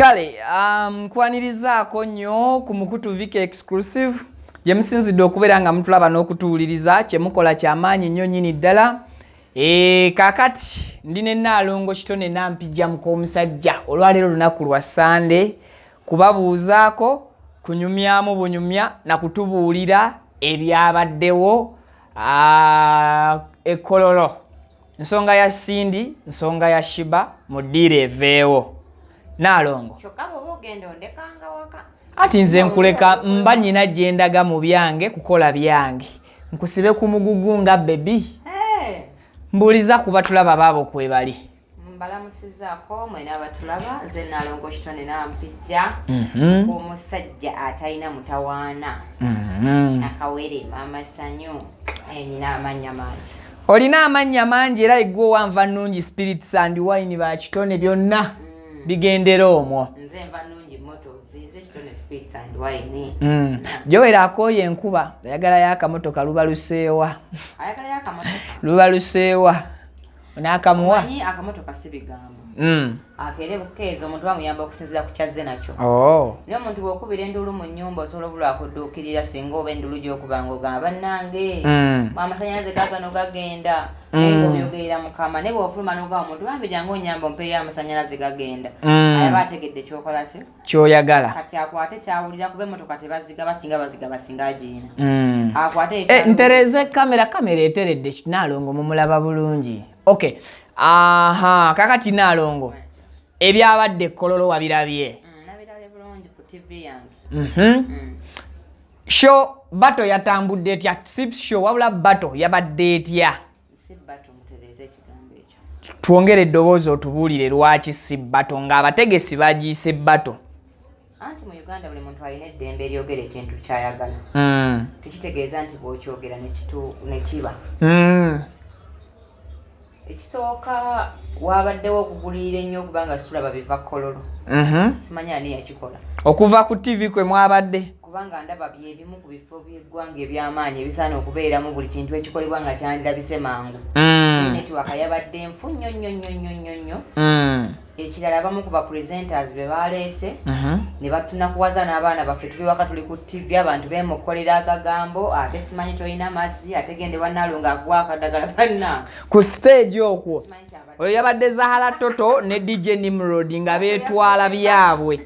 Kale nkwanirizaako nnyo ku mukutu Viki Exclusive gye musinzidde okubeera nga mutulaba n'okutuwuliriza. Kyemukola kyamaanyi nnyo nnyini ddala. Kaakati ndi ne Nnaalongo Kitone Nampijja muk'omusajja. Olwaleero lunaku lwa Ssande, kubabuuzaako, kunyumyamu bunyumya na kutubuulira ebyabaddewo e Kololo. Nsonga ya Cindy, nsonga ya Sheebah mu ddiiro eveewo. Nnaalongo. Kyokka bw'oba ogenda ondekanga waka. Anti nze nkuleka mba nnyina gye ndaga mu byange kukola byange. Nkusibe ku mugugu nga baby. Mbuuliza kuba tulaba baabo kwebali. Mbalamusizaako mwena abatulaba, nze Nnaalongo Kitone Nampijja, omusajja atalina mutawaana, nakawere maama Sanyu, nina amannya mangi. Olina amannya mangi era eggwe owa Nva Nnungi Spirits and Wine ba Kitone byonna bigendera omwo. Nze Nva Nnungi Motors, nze Kitone Spirits and Wine. Joel akooye enkuba, ayagalayo akamotoka luba luseewa. Ayagalayo akamotoka? Luba luseewa. N'akamuwa. Omanyi akamotoka si bigambo. Akeere bukeezi omuntu bamuyamba okusinziira ku kyazze nakyo. Naye omuntu bw'okubira enduulu mu nnyumba osobola obulwa akudduukirira singa oba enduulu gy'okuba ng'ogamba bannange amasannyalaze gaagano gagenda, naye ng'obyogerera Mukama. Naye bw'ofuluma n'ogamba omuntu bambi jangu onnyambe ompeeyo amasannyalaze gagenda, aba ategedde ky'okola ki? Ky'oyagala. Kati akwate kyawulira kuba emmotoka tebazigaba, singa bazigaba singa agiina. Akwate Ntereeze kamera, kamera eteredde. Nnaalongo mumulaba bulungi. Okay. Aha, kakati Nnaalongo ebyabadde Kololo wabirabye? Nabirabye bulungi ku TV yange. Show battle yatambudde etya? Si show wabula battle yabadde etya? Si battle, mutereeze ekigambo ekyo. Twongere eddoboozi otubuulire lwaki si battle ng'abategesi bagiyise battle. Anti mu Uganda buli muntu alina eddembe eryogera ekintu ky'ayagala. Tekitegeeza nti bw'okyogera ne kiba. Ekisooka wabaddewo okugulirira ennyo okubanga situlaba biva Kololo. Simanyi ani yakikola. Okuva ku TV kwe mwabadde. Kubanga ndaba byebimu ku bifo by'eggwanga eby'amaanyi ebisaana okubeeramu buli kintu ekikolebwa nga kyandirabise mangu. Network yabadde nfu nnyo nnyo nnyo nnyo nnyo nnyo. Ekirala abamu ku ba presenters be baleese ne batunakuwaza n'abaana baffe, tuli waka tuli ku TV, abantu beemukolera agagambo, ate simanyi tolina mazzi, ate gende wa Nnaalongo akuwa akadagala banna. Ku stage okwo oyo yabadde Zahara Toto ne DJ Nimrod nga beetwala byabwe.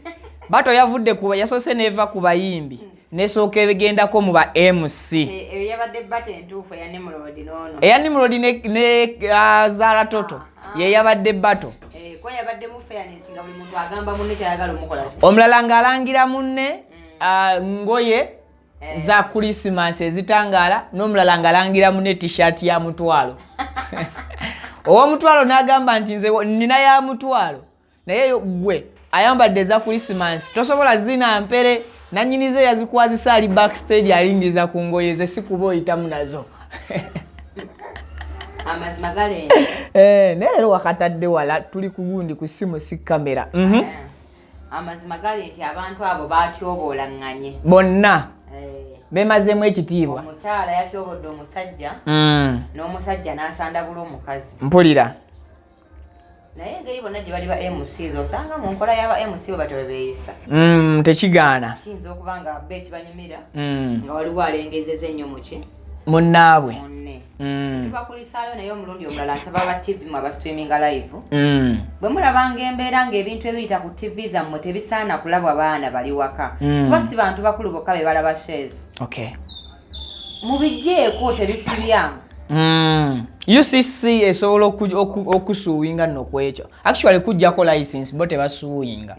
Battle yavudde ku yasoose n'eva ku bayimbi nesooka egendako mu ba MC. Eyo yabadde battle entuufu eya Nimrod noono. Eya Nimrod ne Zahara Toto ye yabadde battle. Kuba yabaddemu fairness nga buli muntu agamba munne kyayagala omukola ki. Omulala ng'alangira munne ngoye za Christmas ezitangaala, n'omulala ng'alangira munne T-shirt ya 1,000. Ow'omutwalo n'agamba nti nze nina ya 1,000, naye gwe ayambadde eza Christmas tosobola zina mpere nannyinize yazikwazisa ali backstage alingiza ku ngoye ze si kuba oyitamu nazo. Amazima galenze. Naye leero wakatadde wala, tuli ku gundi ku ssimu si kamera. Amazima gali nti abantu abo batyoboolaŋŋanye. Bonna bemazeemu ekitiibwa. Omukyala yatyobodde omusajja n'omusajja n'asandagula omukazi. Mpulira. Naye engeri bonna gye bali ba MCs, osanga mu nkola y'aba MC bwe batyo bwe beeyisa. Tekigaana. Kiyinza okuba nga bo ekibanyumira nga waliwo alengezeza ennyo muki munnaabwe. Munne. Tubakulisaayo, naye omulundi omulala nsaba aba TV mwe abastreaminga live, bwe mulabanga embeera ng'ebintu ebiyita ku TV zammwe tebisaana kulabwa baana bali waka, kuba si bantu bakulu bokka be balaba shares, mubijjeeko, tebisibyamu. UCC esobola okusuwinga nno ku ekyo, actually kujjako license, bo tebasuwinga.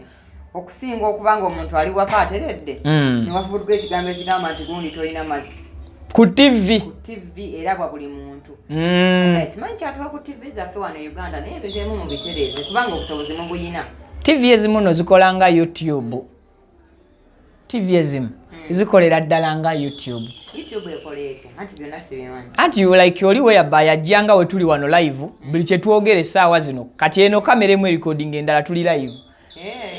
Okusinga okuba nga omuntu ali waka ateredde newafubutuka ekigambo ekigamba nti gundi tolina mazzi ku TV. Ku TV erabwa buli muntu. Simanyi kyatuwa ku TV zaffe wano e Uganda, naye ebintu ebimu mubitereeze kubanga obusobozi mubuyina. TV ezimu no zikola nga YouTube. TV ezimu zikolera ddala nga YouTube. YouTube ekola etya? Anti byonna sibimanyi. Anti like oli weyaba yajjanga we tuli wano live, buli kyetwogera essaawa zino, kati eno kamera emu erecording, endala tuli live.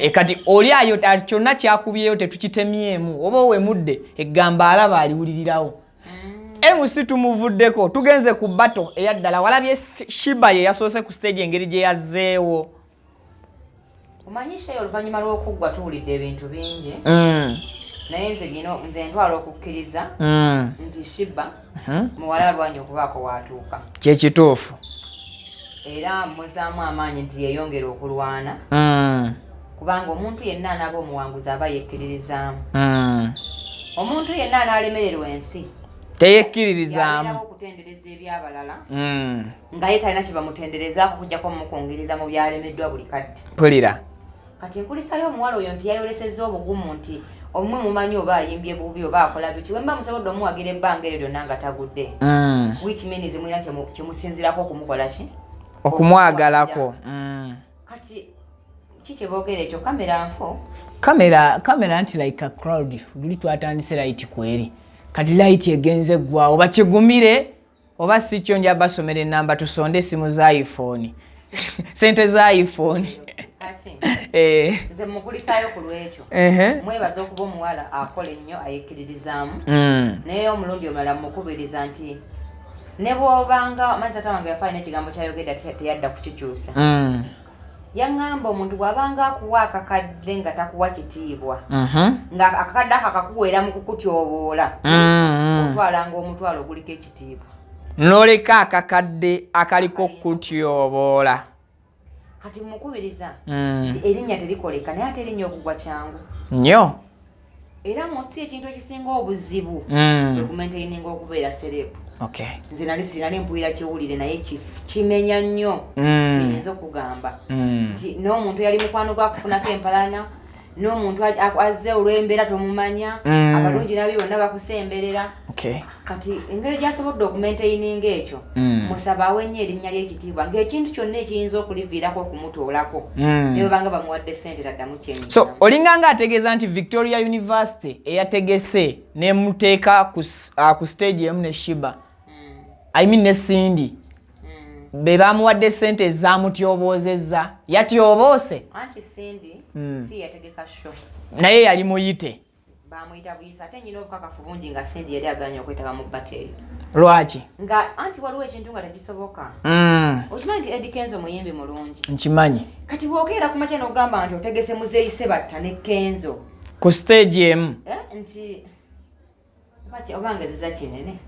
E, kati oli ayo kyonna kyakubyeyo tetukitemyemu, oba owemudde egamba alaba aliwulirirawo. MC tumuvuddeko, tugenze ku battle eyaddala. Walabye Sheebah ye yasoose ku stage, engeri gye yazzeewo? Omanyi Sheya, oluvannyuma lw'okuggwa tuwulidde ebintu bingi, naye nze gino nze ntwala okukkiriza nti Sheebah muwala alwanye okubaako waatuuka. Kyekituufu. Era muzaamu amaanyi nti yeeyongera okulwana, kubanga omuntu yenna anaaba omuwanguzi aba yekkiririzaamu. Omuntu yenna anaalemererwa ensi teyekkiririzaamu. Yabeerawo okutendereza ebyabalala, nga ye talina kye bamutenderezaako okuggyako omukungiriza mu byalemeddwa buli kadde. Mpulira. Kati nkulisayo omuwala oyo nti yayolesezza obugumu, nti omwe mumanyi oba ayimbye bubi oba akola biki, wemba musobodde omuwagira ebbanga eryo lyonna nga tagudde, which means mulina kyemusinzirako okumukola ki? Okumwagalako. Kati ki kyeboogera ekyo? Kamera nfu. Kamera, kamera nti like a crowd. Luli twatandise light kweri, kati light egenze eggwawo. Bakigumire oba si kyo, nja basomera enamba tusonde esimu za iPhone, sente za iPhone. Kati nze mukulisaayo ku lwekyo, mwebaza okuba omuwala akola ennyo, ayekkiririzaamu, naye omulundi omulala mukubiriza nti ne bw'obanga manyi tata wange yafa, alina ekigambo kyayogedde ate teyadda kukikyusa. Yaŋŋamba omuntu bw'abanga akuwa akakadde nga takuwa kitiibwa, nga akakadde ako akakuweera mu kukutyoboola, otwalanga omutwalo oguliko ekitiibwa. Noleka akakadde akaliko kutyoboola. Kati mukubiriza nti erinnya terikoleka, naye ate erinnya okugwa kyangu nnyo. Era mu nsi ekintu ekisinga obuzibu kwe kumaintaininga okubeera celeb. Nze nali sinali mpulira kiwulire, naye kimenya nnyo. Kyenyinza okugamba nti n'omuntu yali mukwano gwakufunako empalana, n'omuntu azze olw'embeera tomumanya, abalungi nabi bonna bakusemberera. Kati engeri gyasobodde okumaintaininga ekyo, musaba awe nnyo erinnya ly'ekitiibwa, ng'ekintu kyonna ekiyinza okuliviirako okumutoolako, ne bwebanga bamuwadde ssente, taddamu kyenyigamu. So olinga nga ategeeza nti Victoria University eyategese nemuteeka ku stage emu ne Sheebah, I mean ne Cindy, be bamuwadde sente ezamutyoboozezza, yatyoboose. Anti Cindy si yategeka show. Naye yali muyite. Bamuyita buyisa, ate nyina obukakafu bungi nga Cindy yali aganye okwetaba mu battle eyo. Lwaki? Nga anti waliwo ekintu nga tekisoboka. Okimanyi nti Eddy Kenzo muyimbi mulungi? Nkimanyi. Kati bw'okeera ku makya n'ogamba nti otegese Muzeeyi Sebatta ne Kenzo ku stage emu, nti oba ngezeza kinene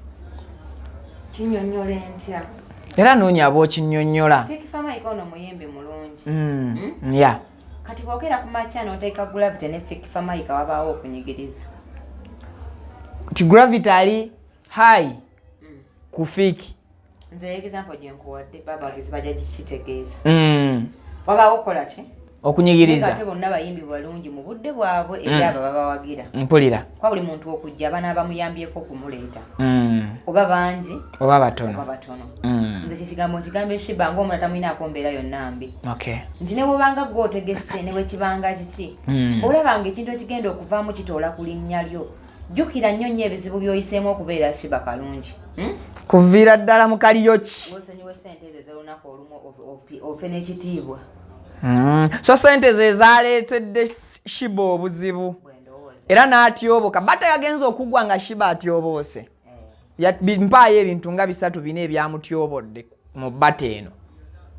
kinyonnyola entya? Era noonya ab'okinyonnyola. Fik Fameica ono muyimbi mulungi. Ya. Kati bw'okeera ku makya n'oteeka Gravity ne Fik Fameica, wabaawo okunyigiriza. Nti Gravity ali high ku Fik. Nze example gye nkuwadde, babagizi bajja kikitegeeza. Wabaawo okukola ki? Okunyigiriza. Ate bonna bayimbi balungi mu budde bwabwe eri abo babawagira. Mpulira. Kwa buli muntu okujja banaaba muyambyeko okumuleeta, oba bangi oba batono. Oba batono. Nze kyekigambo nkigambo Sheebah ngaomuntu atamwinaako mbeera yonna mbi, nti ne bwobanga gwe otegese, ne bwekibanga kiki, olabanga ekintu ekigenda okuvaamu kitoola ku linnya lyo, jjukira nnyo nnyo ebizibu by'oyiseemu okubeera Sheebah Kalungi, Kuviira ddala mu kaliyoki. Osonyiwe sente ezo ez'olunaku olumu, ofe n'ekitiibwa. So sente ze zaleetedde Sheebah obuzibu. Bwendowooza. Era n'atyoboka bata yagenza okugwa nga Sheebah atyoboose. Mpaayo ebintu nga bisatu bina ebyamutyobodde mu battle eno.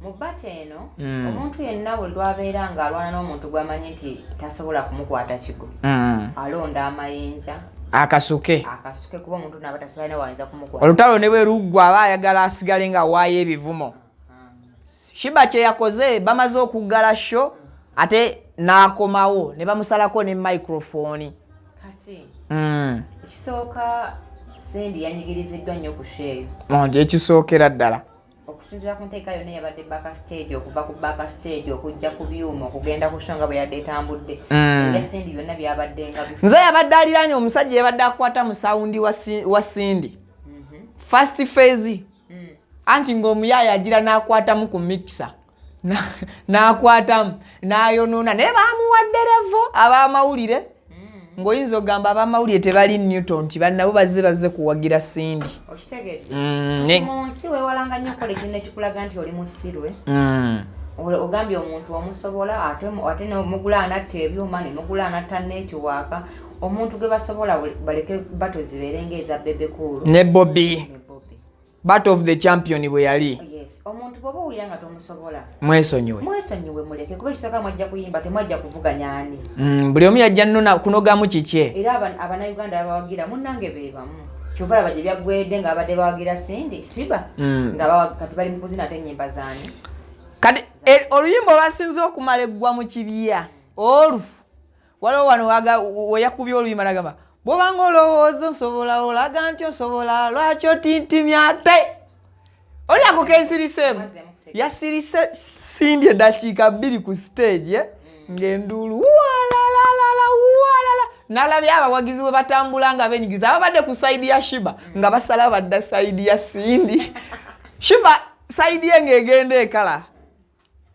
Mu battle eno, omuntu yenna buli lwabeera ng'alwana n'omuntu gw'amanyi nti tasobola kumukwata kigo, alonda amayinja akasuke. Akasuke, kuba omuntu naaba tasobola wayinza kumukwata. Olutalo ne bwe luggwa aba ayagala asigale nga waayo ebivumo. Sheebah kye yakoze, bamaze okuggala show ate n'akomawo ne bamusalako ne microphone. Kati ekisooka, Cindy yanyigiriziddwa nnyo ku show eyo. Nti ekisookera ddala, okusinziira ku nteeka yonna eyabadde backstage, okuva ku backstage okujja ku byuma okugenda ku show nga bwe yadde etambudde, ebya Cindy byonna byabadde nga bifu. Nze yabadde aliraanye omusajja yabadde akwata mu sound wa Cindy first phase, anti ng'omuyaaya agira n'akwatamu ku mixer, n'akwatamu n'ayonoona, naye bamuwadde level ab'amawulire, ng'oyinza okugamba ab'amawulire tebali newton nti bannabo bazze kuwagira Cindy. Okitegedde? Mu nsi weewalanga nnyo okukola ekintu ekikulaga nti oli musirwe. Ogambye omuntu omusobola, ate nemugula anatta ebyuma, nemugula anatta network. Omuntu gwe basobola baleke battle zibeere ngaeza Bebe Cool ne Bobi. Ne Bobi. Battle of the champion bwe yali. Yes, omuntu bw'oba owulira nga tomusobola, Mwesonyiwe. Mwesonyiwe, muleke, kuba ekisooka mwajja kuyimba, temwajja kuvuganya ani. Buli omu yajja nnona kunogamu kikye. Era Abannayuganda babawagira munnange be bamu, kyova laba gye byaggweredde nga babadde bawagira Cindy Sheebah, nga kati bali mu kuzina ate ennyimba zaani. Kati oluyimba olwasinze okumala eggwa mu kibya olwo, waliwo wano weyakubye oluyimba nagamba, "Bwobanga olowooza onsobola, olaga nti onsobola, lwaki otintimya?" Ate oli ako kensiriseemu. Mazzeemu kutegeera. Yasirise Cindy eddakiika 2 ku stage, eh? Ng'enduulu walalalala walala, nalabye abawagizi bwe batambula nga benyigiza ababadde ku side ya Sheebah nga basala badda side ya Cindy. Sheebah side ye ng'egenda ekala.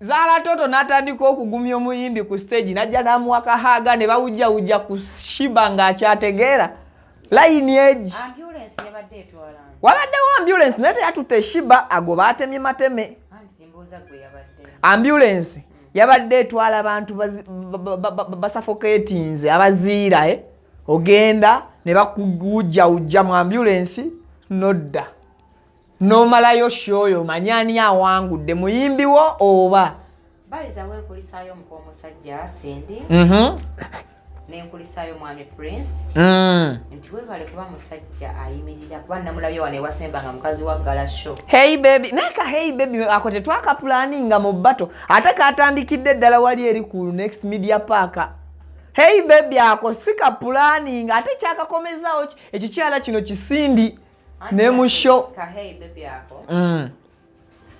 Zaala Toto n'atandika okugumya omuyimbi ku stage, najja n'amuwa ka hug ne bawujjawujja ku Sheebah ng'akyategeera layini egi. Ambulance yabadde etwala ani? Wabaddewo ambulance naye teyatutte Sheebah, ago baatemye mateme. Anti kimbuuza gwe, yabadde Ambulance yabadde etwala abantu basuffocatinze, abaziira, eh? Ogenda ne bakuwujjawujja mu ambulance nodda n'omalayo show yo, manye ani awangudde, muyimbi wo oba. Baliza wenkulisaayo omuka omusajja Cindy, nenkulisaayo mwami Prince, nti webale kuba musajja ayimirira, kuba namulabye wano ewasemba nga mukazi wa gala show. "Hey baby", naye ka "Hey baby" ako tetwakapulaninga mu battle, ate katandikidde ddala wali eri ku Next Media Park. "Hey baby" ako si kapulaninga, ate kyakakomezaawo ekyo kyala kino kisindi ne mu show. Ka "Hey baby" ako,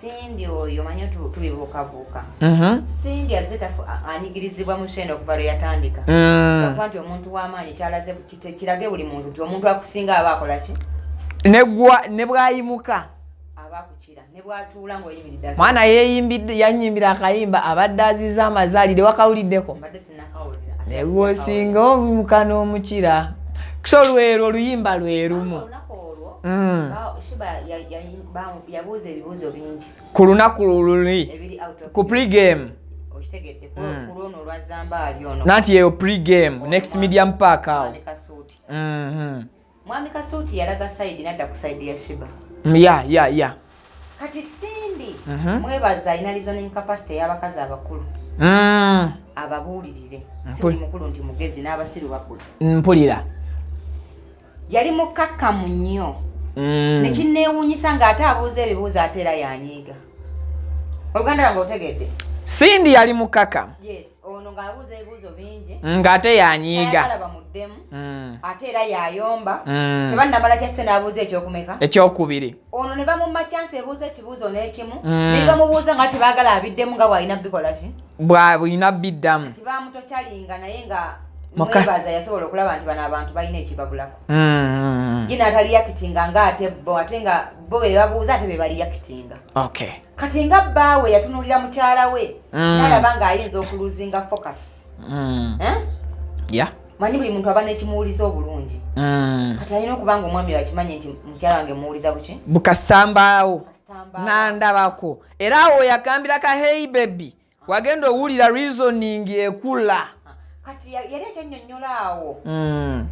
Cindy oyo manyi tubibuukabuuka. Cindy azze anyigirizibwa mu show eno okuva lwe yatandika. Lwakuba nti omuntu w'amaanyi kyalaze kirage buli muntu nti omuntu akusinga aba akola ki? Negwa ne bwayimuka. Aba akukira ne bwatuula ng'oyimiridde. Mwana yeeyimbidde, yanyimbira akayimba abadde aziza amazaalire, wakawuliddeko? Mbadde sinnakawulira. Ne bw'osinga omuka n'omukira, so lwero oluyimba lwerumu. Olunaku olwo, Sheebah yabuuza ebibuuzo bingi. Ku lunaku luli ebiri out of ku pregame. Okitegedde, ku lwono olwa Zambaali ono. Nanti yeyo pregame, Next Media Park awo. Mwami Kasuuti. Mwami Kasuuti yalaga side nadda ku side ya Sheebah. Ya. Kati Cindy mwebaza alina reasoning capacity ey'abakazi abakulu. Ababuulirire si buli mukulu nti mugezi, n'abasiru bakulu. Mpulira. Yali mukakkamu nnyo, nekinneewuunyisa ng'ate abuuza ebibuuzo ate era yanyiiga. Oluganda lwange otegedde? Cindy yali mukakamu. Yes, ono ng'abuuza ebibuuzo bingi, Ng'ate yanyiiga. Tayagala bamuddemu, ate era yayomba. Tebannamala kyase n'abuuza ekyokumeka? Ekyokubiri. Ono ne bamumma chance ebuuza ekibuuzo n'ekimu, ne bamubuuza nga tebaagala abiddemu nga bw'alina bikola ki. Bwalina biddamu. Tibamutokyalinga, naye nga mwebaza yasobola okulaba nti bano abantu balina ekibabulako. Ye n'ataliyakitinga nga ate bo, ate nga bo be babuuza, ate be baliyakitinga. Kati nga bbaawe yatunuulira mukyala we, n'alaba ng'ayinza okulosinga focus. Eh? Ya. Manyi buli muntu aba n'ekimuwuliza obulungi. Kati alina okuba nga omwami akimanyi nti mukyala wange muwuliza buki. Bukasambaawo. Kasitambaawo. Nandabako era awo yagambira ka "Hey baby", wagenda owulira reasoning ekula. Kati yali akyannyonnyola awo,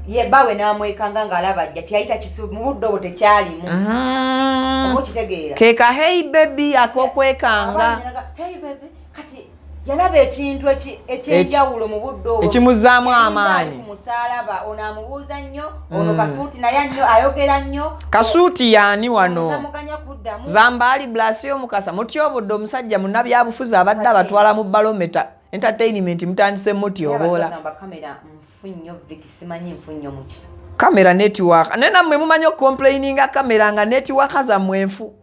ye bbaawe n'amwekanga ng'alaba ajja tiyayita kisu mu budde obwo tekyalimu. Oba okitegeera? Keka "Hey baby" ak'okwekanga. Aba "Hey baby", kati yalaba ekintu ekyenjawulo mu budde obwo Ekimuzaamu Yalinga amaanyi. ali ku musaalaba, ono amubuuza nnyo, ono Kasuuti naye nnyo ayogera nnyo. Kasuuti yaani wano? Tamuganya kuddamu. Zambaali Blasio Mukasa mutyobodde omusajja munnabyabufuzi abadde abatwala mu Balometa Entertainment, mutandise mutyoboola. Gamba kamera nfu nnyo, Viki, simanyi nfu nnyo muki. Kamera network, naye nammwe mumanyi okucomplaininga kamera nga network zammwe enfu.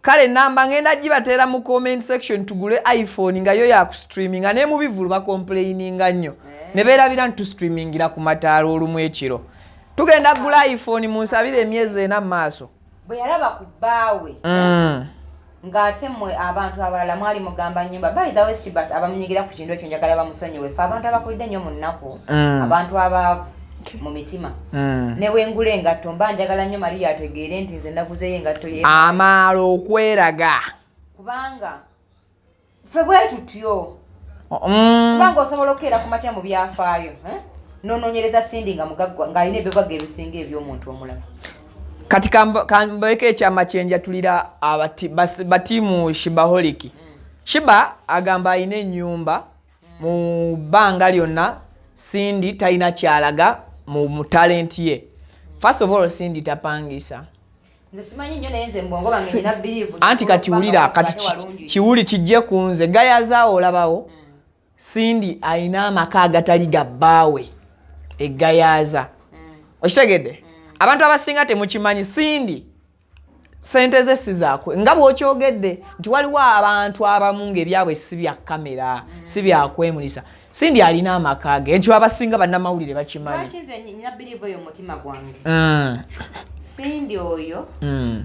Kale namba ngenda gibateera mu comment section, tugule iPhone nga yo yakustreaminga. Naye mu bivulu bacomplaininga nnyo ne beerabira nti tustreamingira ku mataala olumu ekiro. Tugenda kugula iPhone, munsabire emyezi 4 mu maaso. Bwe yalaba ku bbaawe, ng'ate mmwe abantu abalala mwali mugamba nyumba. By the way, Sheebah abamunyigira ku kintu ekyo njagala bamusonyiwe. Ffe abantu abakulidde ennyo mu nnaku, abantu abaavu mu mitima, ne bwengula engatto mba njagala nnyo Mariya ategeere nti nze naguzeyo engatto ye. Amaalo okweraga. Kubanga ffe bwe tutyo. Kubanga osobola okukeera ku makya mu byafaayo, eh? Nonoonyereza Cindy nga mugaggwa ng'alina ebyobwagga ebisinga eby'omuntu omulala. Kati kambeko ekyama kyenjatulira batiimu Sheebaholic. Sheebah agamba alina ennyumba mu bbanga lyonna. Cindy talina kyalaga mu talent ye. First of all, Cindy tapangisa. Nze simanyi nnyo, naye nze mbwongo bange nina believe. Anti kati wulira, kati kiwuli kijje ku nze Gayazaawo, olabawo Cindy alina amaka agatali ga bbaawe egayaza. Okitegedde? Abantu abasinga temukimanyi, Cindy sente ze si zaakwe, nga bw'okyogedde nti waliwo abantu abamu ng'ebyabwe si bya kamera, si byakwemulisa. Cindy alina amaka ge, ekyo abasinga bannamawulire bakimanyi. Lwaki nze nina believe eyo mu mutima gwange? Cindy oyo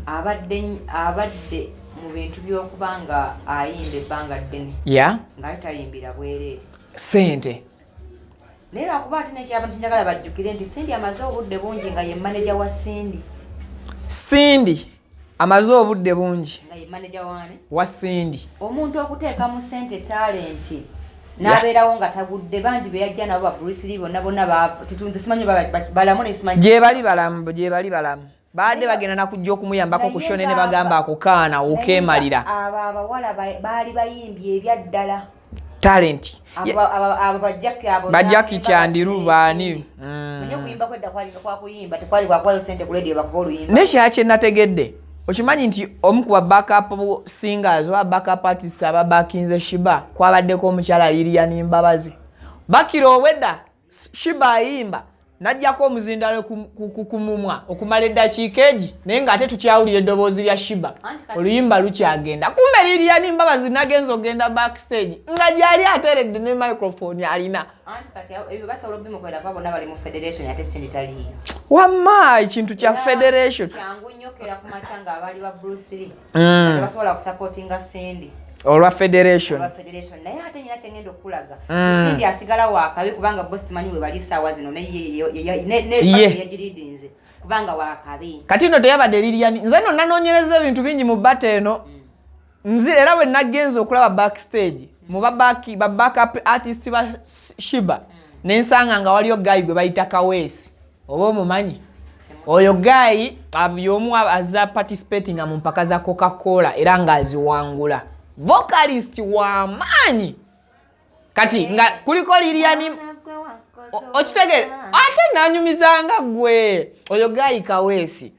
abadde mu bintu by'okuba nga ayimba ebbanga ddene nga tayimbira bwereere. Sente. Naye lwakuba ate nekyabantu njagala bajjukire nti Cindy amaze obudde bungi nga ye maneja wa Cindy. Cindy amaze obudde bungi nga ye maneja waani? Wa Cindy. Omuntu okuteeka mu ssente talent n'abeerawo nga tagudde, bangi be yajja nabo, ba Bruce Lee bonna bonna baavu, titunze simanyi balamu ne simanyi. Gye bali balamu, gye bali balamu. Baadde bagenda nakujja okumuyambako ku show ne bagamba ako kaana okeemalira. Abo abawala baali bayimbye ebyaddala. Talent. Abo bajjaki abo. Bajjaki Kyandiru baani? Manye okuyimba kwedda kwalinga kwakuyimba, tekwali kwakuwayo sente ku radio bakuba oluyimba. Naye kyala kye nategedde, okimanyi nti omu ku ba backup singers oba backup artists ababakinze Sheebah kwabaddeko omukyala Lilian Mbabazi. Bakira obwedda Sheebah ayimba najjako omuzindalo ku mumwa okumala eddakiika egi, naye ng'ate tukyawulira eddoboozi lya Sheebah, oluyimba lukyagenda. Kumbe Lilian Mbabazi nagenza ogenda backstage nga gyali ateredde ne microphone alina. Anti kati ebyo basobola obimukolera kuba bonna bali mu federation, ate Cindy taliiyo. Wamma ekintu kya federation. Kyangu nnyo kera ku makya ng'abaali ba Bruce Lee tebasobola kusupportinga Cindy olwa federation. Olwa federation. Naye ate nyina kyengenda okukulaga, Cindy asigala wakabi kubanga bosi tumanyi we bali essaawa zino ne yagiridinze kubanga wakabi. Kati nno teyabadde Lilian. Nze nno nanoonyereza ebintu bingi mu bata eno. Nze era bwe nagenza okulaba backstage mu ba backup artist ba Sheebah, nensanga nga waliyo guy gwe bayita Kaweesi, oba omumanyi oyo guy? Y'omu aza participatinga mu mpaka za Coca Cola era ng'aziwangula, vocalist w'amaanyi. Kati nga kuliko Lilian, okitegere, ate nanyumizanga gwe oyo guy Kaweesi.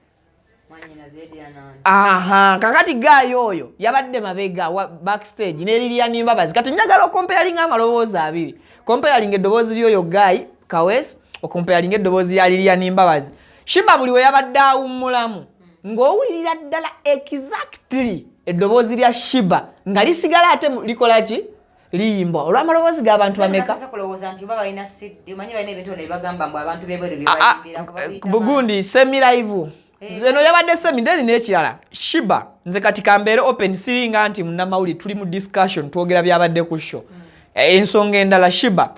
Aha, kakati guy oyo yabadde mabega wa backstage ne Lilian Mbabazi. Kati njagala okomparinga amaloboozi abiri, comparinga eddoboozi ly'oyo guy Kaweesi, okomparinga eddoboozi lya Lilian Mbabazi. Sheebah buli we yabadde awummulamu ng'owulirira ddala exactly eddoboozi lya Sheebah nga lisigala ate likola ki, liyimba olw'amaloboozi g'abantu bameka. Kulowooza nti oba balina CD, omanyi balina ebintu bino byebagamba mbu abantu bebweru Ah, ah, byebayimbira kuba biyita bugundi semi live. Eno yabadde semi. Then n'ekirala, Sheebah, nze kati kambeere open, siringa nti munnamawulire, tuli mu discussion, twogera byabadde ku show. Ensonga endala, Sheebah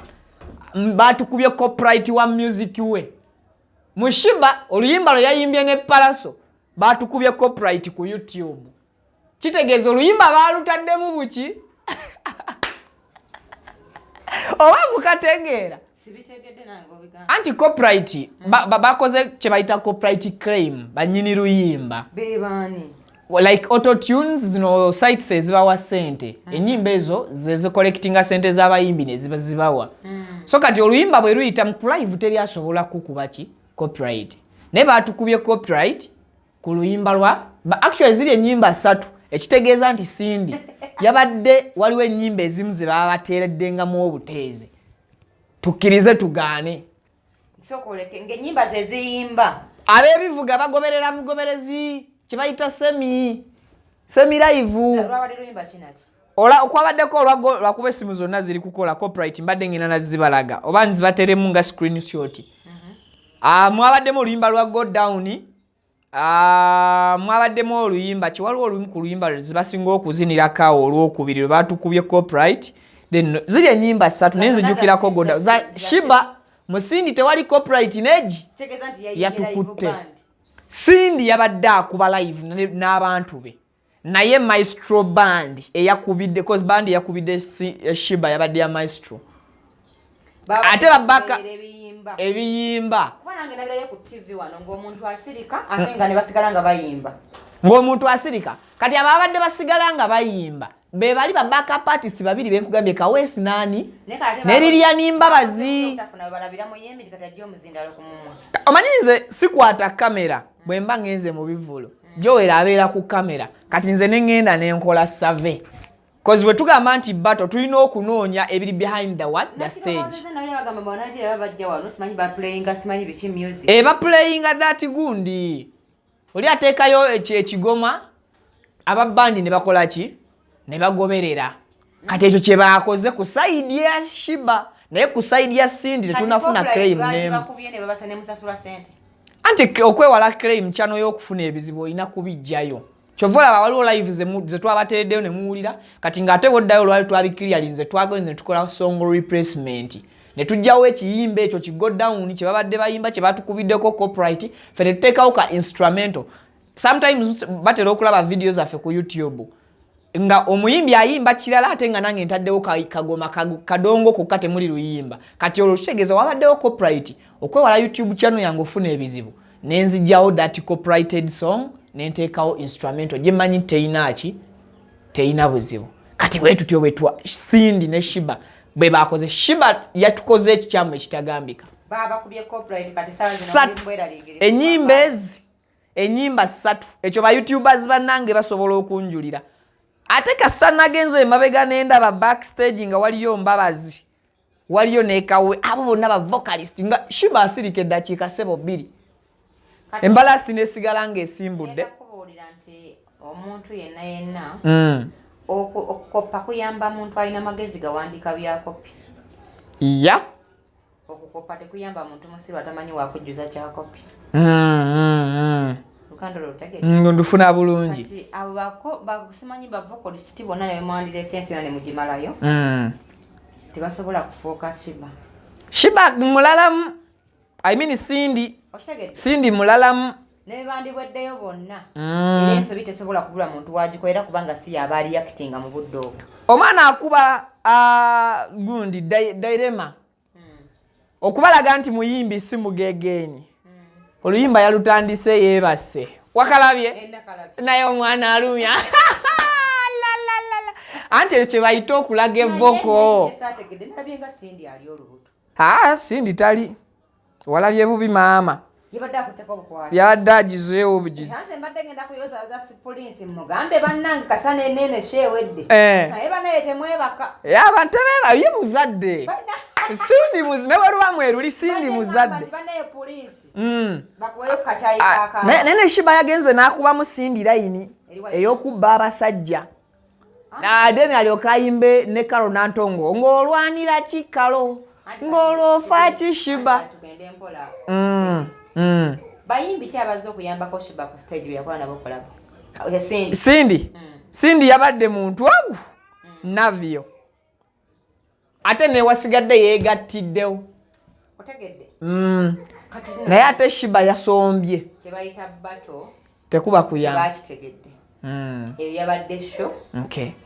batukubye copyright wa music we. Mu Sheebah oluyimba lwe yayimbye ne Pallaso batukubye copyright ku YouTube. Kitegeeza oluyimba baalutaddemu buki, oba mukategeera? Sibitegedde nange, obigamba. Anti copyright bakoze kye bayita copyright claim banyini luyimba. Bebaani? Like autotunes zino sites ezibawa sente, enyimba ezo zezicollectinga sente z'abayimbi neziba zibawa. So kati oluyimba bwe luyita mu live teri asobola kukuba ki copyright, naye batukubye copyright ku luyimba lwa actually ziri enyimba ssatu, ekitegeeza nti Cindy yabadde waliwo enyimba ezimu ze baba bateereddengamu obuteezi, tukkirize tugaane. Sooka oleke ng'ennyimba ze ziyimba. Ab'ebivuga bagoberera mugoberezi kye bayita semi live. Lwabadde luyimba kinaki? Ola okwabaddeko olwakuba essimu zonna ziri kukola copyright, mbadde ngenda nazibalaga oba nzibateremu nga screenshot. Ah, mwabaddemu oluyimba lwa Go Down. Ah, mwabaddemu oluyimba kiwaliwo olumu ku luyimba zibasinga okuzinirako awo olwokubiri lwe batukubye copyright. Then ziri enyimba ssatu naye nzijukirako Go Down za Sheebah. Mu Cindy tewali copyright neegi. Kitegeeza nti yayimbye Yatukutte. live band. Cindy yabadde akuba live n'abantu be, naye Maestro Band eyakubidde, cause band eyakubidde Sheebah yabadde ya Maestro. Baba Ate babaka bagoberera ebiyimba. Ebiyimba. Kuba Nange nabirayo ku TV wano ng'omuntu asirika, ate nga ne basigala nga bayimba. Ng'omuntu asirika. Kati ababadde basigala nga bayimba be bali ba backup artist babiri benkugambye, Kaweesi naani ne Lilian Mbabazi. Tafuna we balabira muyimbi kati ajja omuzindalo ku mumwa. Omanyi nze sikwata kamera bwe mba ngenze mu bivulo. Joel abeera ku kamera, kati nze ne ŋŋenda ne nkola survey, 'cause bwe tugamba nti battle, tulina okunoonya ebiri behind the what, the stage. Nabyo bagamba banagira bajja wano, simanyi baplayinga, simanyi biki, music. Eba playinga that gundi oli ateekayo ekigoma, ababandi ne bakola ki, ne bagoberera. Kati ekyo kye baakoze ku side ya Sheebah, naye ku side ya Cindy tetunafuna claim nemu. Bakubye ne babasa ne musasula sente. Anti okwewala claim channel y'okufuna ebizibu, olina kubijjayo. Kyova olaba waliwo live ze twabateereddeyo ne muwulira. Kati ng'ate bwoddayo, olwali twabiclearinze, twagenze ne tukola song replacement ne tujjawo ekiyimba ekyo ki Go Down kye babadde bayimba, kye batukubiddeko copyright, ffe ne tuteekawo ka instrumental. Sometimes batera okulaba video zaffe ku YouTube nga omuyimbi ayimba kirala, ate nga nange ntaddewo kagoma kadongo kokka, temuli luyimba. Kati olwo kitegeeza wabaddewo copyright. Okwewala YouTube channel yange ofuna ebizibu, nenzijjawo that copyrighted song, nenteekawo instrumental gyemanyi teyina ki, teyina buzibu. Kati bwe tutyo bwetwa Cindy ne Sheebah bwe bakoze. Sheebah yatukoze ekikyamu ekitagambika. Babakubye copyright, kati sawa zino Ssatu. muli mbweraliikirivu. Enyimba ezi, enyimba ssatu, ekyo ba YouTubers bannange basobola okunjulira. Ate kasita nagenze emabega nendaba backstage nga waliyo Mbabazi, waliyo nekawe, abo bonna ba vocalist, nga Sheebah asirika eddakiika sebo 2, Kati embalasi nesigala ng'esimbudde. Ngenda kubuulira nti omuntu yenna yenna, okukoppa kuyamba muntu alina magezi gawandiika byakopi. Okukoppa tekuyamba muntu musiru atamanyi wakujjuza kyakopi. Lukanda olwo lutegedde? Ndufuna bulungi. Kati abo simanyi ba vocalist bonna ne bemwandira esensi yona ne mugimalayo, tebasobola kufuuka Sheebah. Sheebah mulalamu, I mean Cindy. Okitegedde? Cindy mulalamu. Ne bandibweddeyo bonna, era ensobi tesobola kubula muntu wagikolera, kubanga si yaba areactinga mu budde obwo. Omwana akuba gundi Dilemma okubalaga nti muyimbi si mugegenyi. Oluyimba yalutandise yeebase, wakalabye? Naye omwana alumya. La, la, la, la. Anti ekyo kye bayita okulaga evoko. Saategedde, nalabye nga Cindy ali olubuto. Aa, Cindy tali, walabye bubi maama. Yabadde akutteko obukwasi. Yabadde agizeewo obugizi. Nze mbadde ngenda kuyozayoza si poliisi, mugambe bannange kasana eneene sheewedde. Naye banaye temwebaka. Abantu tebeeba, ye muzadde Cindy ne weruba mweruli, Cindy muzadde. Banaye poliisi bakuweyo kacyayi. Ah, kaka. Naye ne Sheebah yagenze n'akubamu Cindy line Eriwa? ey'okubba abasajja, then alyoka ayimbe ne Karo Nantongo, ng'olwanira ki Karo, ng'olwofa ki Sheebah. Tugende mpola. Bayimbi ki abazze okuyambako Sheebah ku stage bye yakola nabo collabo? Cindy. Cindy, Cindy yabadde muntu ogu Navio, ate newasigadde yeegattiddewo. Otegedde? Kati Naye ate Sheebah yasombye. Kye bayita battle Tekuba kuyamba. Bakitegedde. Ebyo yabadde show.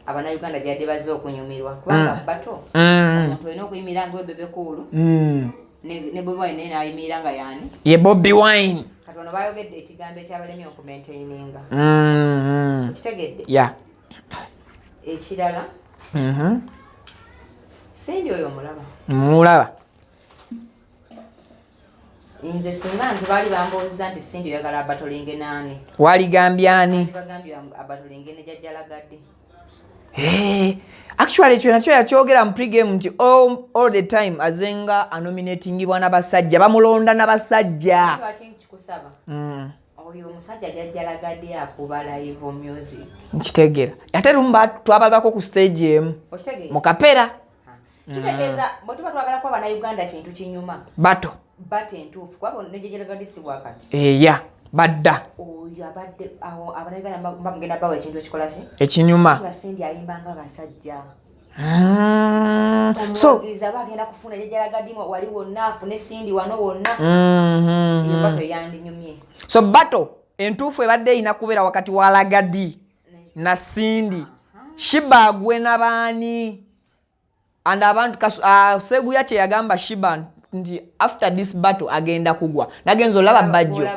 Abannayuganda gyadde bazze okunyumirwa, kubanga battle omuntu olina okuyimirira nga Bebe Cool, ne Bobi Wine naye n'ayimirira nga yaani. Ye Bobi Wine. Kati wano bayogedde ekigambo ekyabalemye okumaintaininga. Okitegedde? Ya. Ekirala, Cindy oyo omulaba? Mulaba. Nze singa nze baali bambuuziza nti Cindy oyagala abattlinge naani, Waligambye ani? Bagambye abattlinge ne Jajja Ragga Dee. Hey, actually ekyo nakyo yakyogera mu pregame nti all the time azenga anominatingibwa n'abasajja, bamulonda n'abasajja. Lwaki nkikusaba? Oyo omusajja Jajja Ragga Dee akuba live music. Nkitegeera, ate lumu twabalabako ku stage emu. Okitegeera? Mu kapera. Kitegeeza bwe tuba twagalako abannayuganda kintu kinyuma, Battle. Battle entuufu, kuba ne Jajja Ragga Dee si bwakati. Eya, badda. Oyo abadde awo, abannayuganda bamugenda bawa ekintu ekikola ki? Ekinyuma. Nga Cindy ayimba nga basajja. So omuwagirizi aba agenda kufuna Jajja Ragga Dee wali wonna, afune Cindy wano wonna. Eyo battle yandinyumye. So battle entuufu ebadde erina kubeera wakati wa Ragga Dee na Cindy. Sheebah agwe nabaani? And abantu Seguya kye yagamba Sheebah nti after this battle agenda kugwa. Nagenza olaba Bajjo,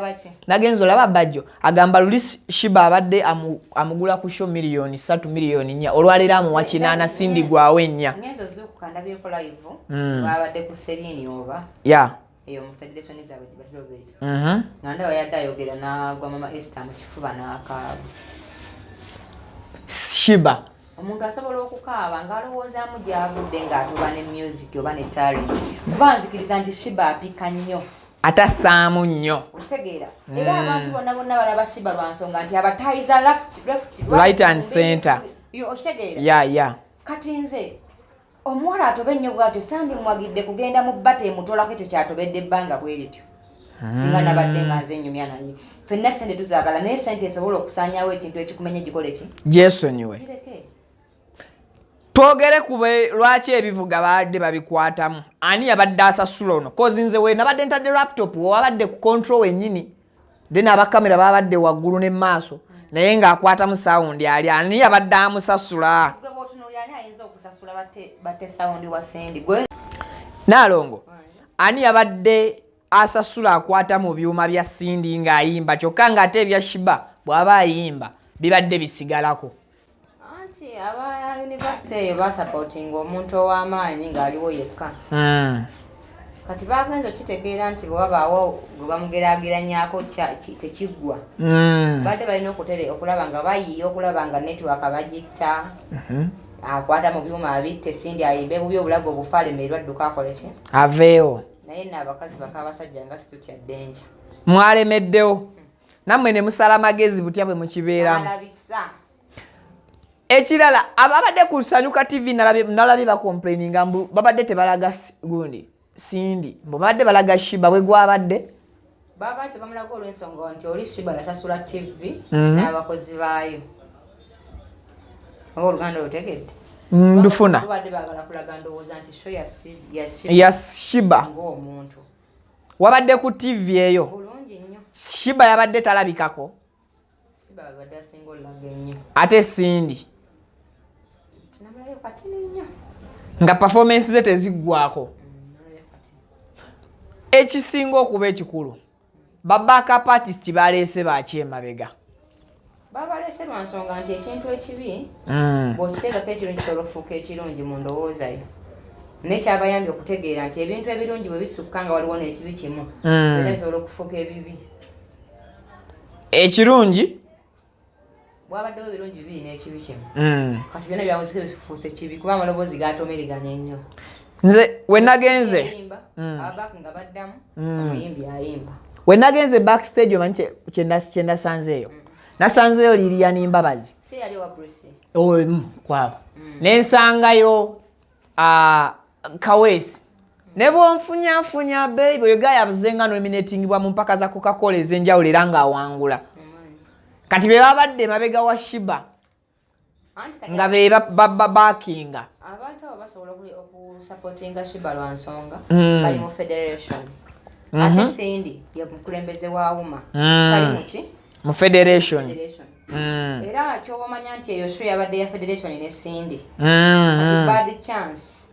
nagenza olaba Bajjo agamba luli Sheebah abadde amugula ku show 3 miliyoni, 4 miliyoni, olwaleero amuwa 8, Cindy gwawo 4. Ngenza ozuukuka ndabyeko live. Babadde ku Celine oba eyo mu federation zaabwe gye batera obeera. Nga ndaba yadde ayogera n'agwa Mama Esther mu kifuba n'akaaba. Sheebah. Omuntu asobola okukaaba ng'alowoozaamu gy'avudde ng'atoba ne music oba ne talent, kuba nzikiriza nti Sheebah apika nnyo. Atassaamu nnyo. Okitegeera? Era abantu bonna bonna balaba Sheebah lwa nsonga nti abatayiza left, left, right and center. Yo, okitegeera? Ya. Kati nze omuwala atobe ennyo bw'atyo sandimuwagidde kugenda mu bbata emutolako ekyo kyatobedde ebbanga bwe lityo, singa nabadde nga nze nnyumya naye. Ffenna sente tuzaagala, naye sente esobola okusaanyaawo ekintu ekikumenya gikole ki? Gyesonyiwe. Gireke. Twogere ku lwaki ebivuga babadde babikwatamu. Ani yabadde asasula ono? 'Cause nze we nabadde ntadde laptop, wewabadde ku control wennyini, then abakamera babadde waggulu ne maaso, naye ng'akwatamu sound ali. Ani yabadde amusasula? Gwe bw'otunuulira, ani ayinza okusasula batte sound wa Cindy gwe? Naalongo, ani yabadde asasula akwata mu byuma bya Cindy ng'ayimba, kyokka ng'ate ebya Sheebah bw'aba ayimba bibadde bisigalako? Anti aba university eyo basupportinga omuntu ow'amaanyi ng'aliwo yekka. Kati bagenza okitegeera nti bwe wabaawo gwe bamugeraageranyako tekiggwa. Badde balina okutere okulaba nga bayiiya, okulaba nga network bagitta, akwata mu byuma abitte, Cindy ayimbe bubi, obulago obufa, alemererwa adduka akole ki? Aveewo. Naye nno abakazi baka abasajja nga situtya ddenja. Mwalemeddewo nammwe ne musala magezi butya bwe mukibeeramu. Alabisa. Ekirala, ababadde ku Sanyuka TV nalabye bacomplaininga mbu babadde tebalaga gundi Cindy, mbu babadde balaga Sheebah. Bwe gwabadde? Baba tebamulaga olw'ensonga nti oli Sheebah yasasula TV n'abakozi baayo. Oba oluganda olutegedde? Ndufuna. Babadde baagala kulaga ndowooza nti show ya Sheebah ya Sheebah ng'omuntu. Wabadde ku TV eyo? Bulungi nnyo. Sheebah yabadde talabikako. Sheebah babadde asinga olulaga ennyo. Ate Cindy? Tunamulayo katini nnyo. Nga performance ze teziggwako. Namulayo katini. Ekisinga okuba ekikulu, ba backup artist baleese bakyemabega. Babaleese lwa nsonga nti ekintu ekibi bw'okiteekako ekirungi kisobola okufuuka ekirungi mu ndowooza yo, naye kyabayambye okutegeera nti ebintu ebirungi bwe bisukka nga waliwo n'ekibi kimu, era bisobola okufuuka ebibi. Ekirungi. Bwabaddewo ebirungi bibiri n'ekibi kimu, kati byonna byawuzike bifuuse kibi kuba amaloboozi gatomeriganye nnyo. Nze we nagenze Ayimba, ababack nga baddamu, omuyimbi ayimba. We nagenze backstage, omanyi kye nasanzeeyo? Nasanzeeyo Lilian Mbabazi. Si yali owa Bruce? Kwabo nensangayo Kaweesi ne bwonfunyafunya babe. Oyo guy abuze nga nominatingibwa mu mpaka za Coca-Cola ez'enjawulo era ng'awangula. Kati be babadde mabega wa Sheebah. Anti kati Nga be bakinga. Abantu abo basobola okusupportinga Sheebah lwa nsonga bali mu federation, ate Cindy ye mukulembeze wa UMA, tali muki? Mu federation. Federation. Era kyoba omanya nti eyo show yabadde ya federation ne Cindy. Kati bad chance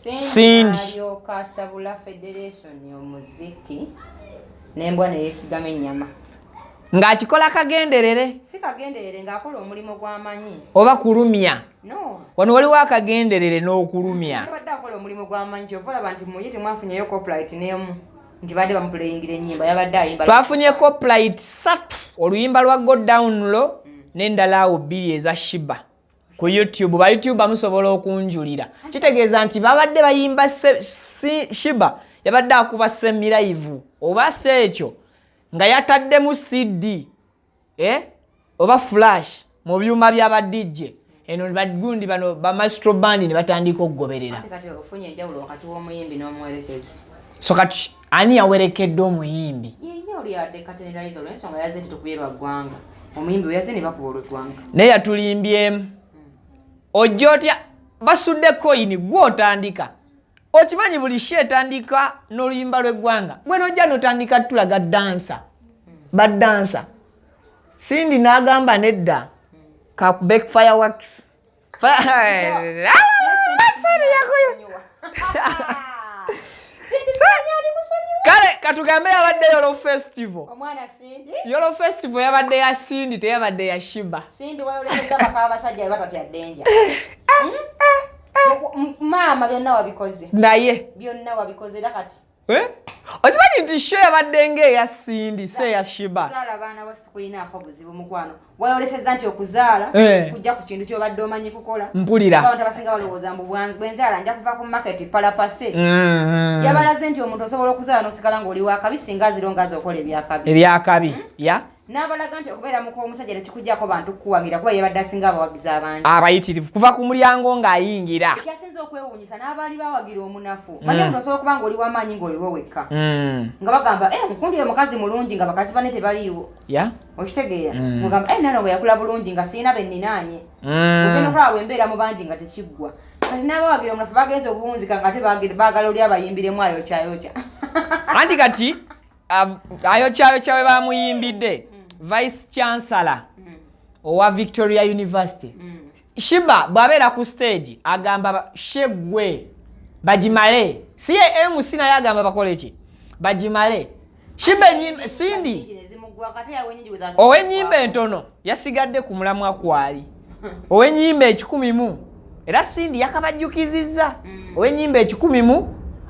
Cindy. Cindy alyoka asabula federation omuziki n'embwa neyesigama ennyama. Ng'akikola kagenderere? Si kagenderere, ng'akola omulimu gw'amanyi. Oba kulumya? No. Wano waliwo akagenderere n'okulumya. Yabadde akola omulimu gw'amanyi, kyova olaba nti muye temwafunyeyo copyright n'emu nti badde bamupuleyingira ennyimba, yabadde ayimba. Twafunye copyright satu: oluyimba lwa Go Down Low n'endala awo bbiri eza Sheebah ku YouTube. Ba YouTube bamusobola okunjulira. Kitegeeza nti babadde bayimba Sheebah yabadde akuba semi live, oba si ekyo nga yataddemu CD, eh? Oba flash mu byuma by'aba DJ eno bagundi bano ba maestro band ne batandika okugoberera. Ate kati ofunye enjawulo wakati w'omuyimbi n'omuwerekezi. So kati ani yawerekedde omuyimbi? Yenye oli yadde katenerayiza olw'ensonga yazze tetukubye lwa ggwanga. Omuyimbi we yazze ne bakuba olw'eggwanga. Naye yatulimbyemu. Ojja otya basudde koyini, gwe otandika okimanyi buli show etandika n'oluyimba lw'eggwanga, gwe nojja notandika tulaga dansa badansa. Cindy n'agamba nedda, kakube fireworks. Sorry, yakuyo. Kale katugambe yabadde Yolo Festival. Omwana Cindy. Yolo Festival yabadde ya Cindy, teyabadde ya Sheebah. Cindy wayolesezza baka abasajja be batatya ddenja. Maama byonna wabikoze. Naye. Byonna wabikoze era kati. Eh? Okimanyi nti show yabadde ng'eya Cindy, si eya Sheebah. Zaala abaana bo sikulinaako buzibu mukwano. Wayolesezza nti okuzaala kujja ku kintu ky'obadde omanyi kukola. Mpulira. Abantu abasinga balowooza mbu bwe nzaala nja kuva ku market palapase. Yabalaze nti omuntu osobola okuzaala n'osigala ng'oli wa kabi singa azira ongazi okola ebyakabi. Ebyakabi, ya. N'abalaga nti okubeera muka omusajja tekikuggyako bantu kukuwagira kuba yabadde asinga abawagizi abangi. Abayitirivu kuva ku mulyango ng'ayingira. Ekyasinze okwewuunyisa n'abaali bawagira omunafu. Manyi omuntu osobola okuba ng'oli w'amaanyi ng'oliwo wekka. Nga bagamba, mukundi oyo mukazi mulungi nga bakazi banne tebaliiwo. Okitegeera? Mugamba, Nalongo yakula bulungi nga sirina be nninaanye. Ogenda okulaba bwe mbeera mu bangi nga tekiggwa. Kati n'abawagira omunafu bagenze okuwunzika nga ate baagala oli abayimbiremu ayokyayokya. Anti kati ayokyayokya we bamuyimbidde Vice Chancellor owa Victoria University. Sheebah bw'abeera ku stage agamba shegwe bagimale. Si ye MC naye agamba bakole ki? Bagimale. Sheebah Cindy ow'ennyimba entono yasigadde ku mulamwa kwali. Ow'ennyimba 100 era Cindy yakabajjukizizza. Ow'ennyimba 100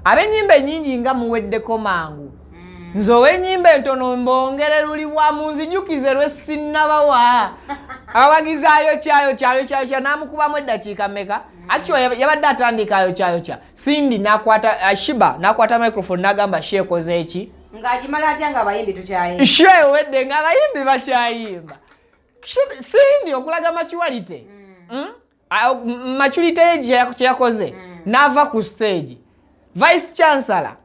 ab'ennyimba ennyingi nga muweddeko mangu. Nze ow'ennyimba entono mbongere luli wa munzijukize lwe sinnabawa. Abawagizi ayokyayokya, ayokyayokya n'amukubamu eddakiika mmeka? Actually yabadde atandika ayokyayokya. Cindy n'akwata, Sheebah n'akwata microphone n'agamba she ekoze eki? Ng'agimala atya ng'abayimbi tukyayimba? She ewedde ng'abayimbi bakyayimba. Cindy okulaga maturity. Maturity ye kye yakoze, n'ava ku stage. Vice Chancellor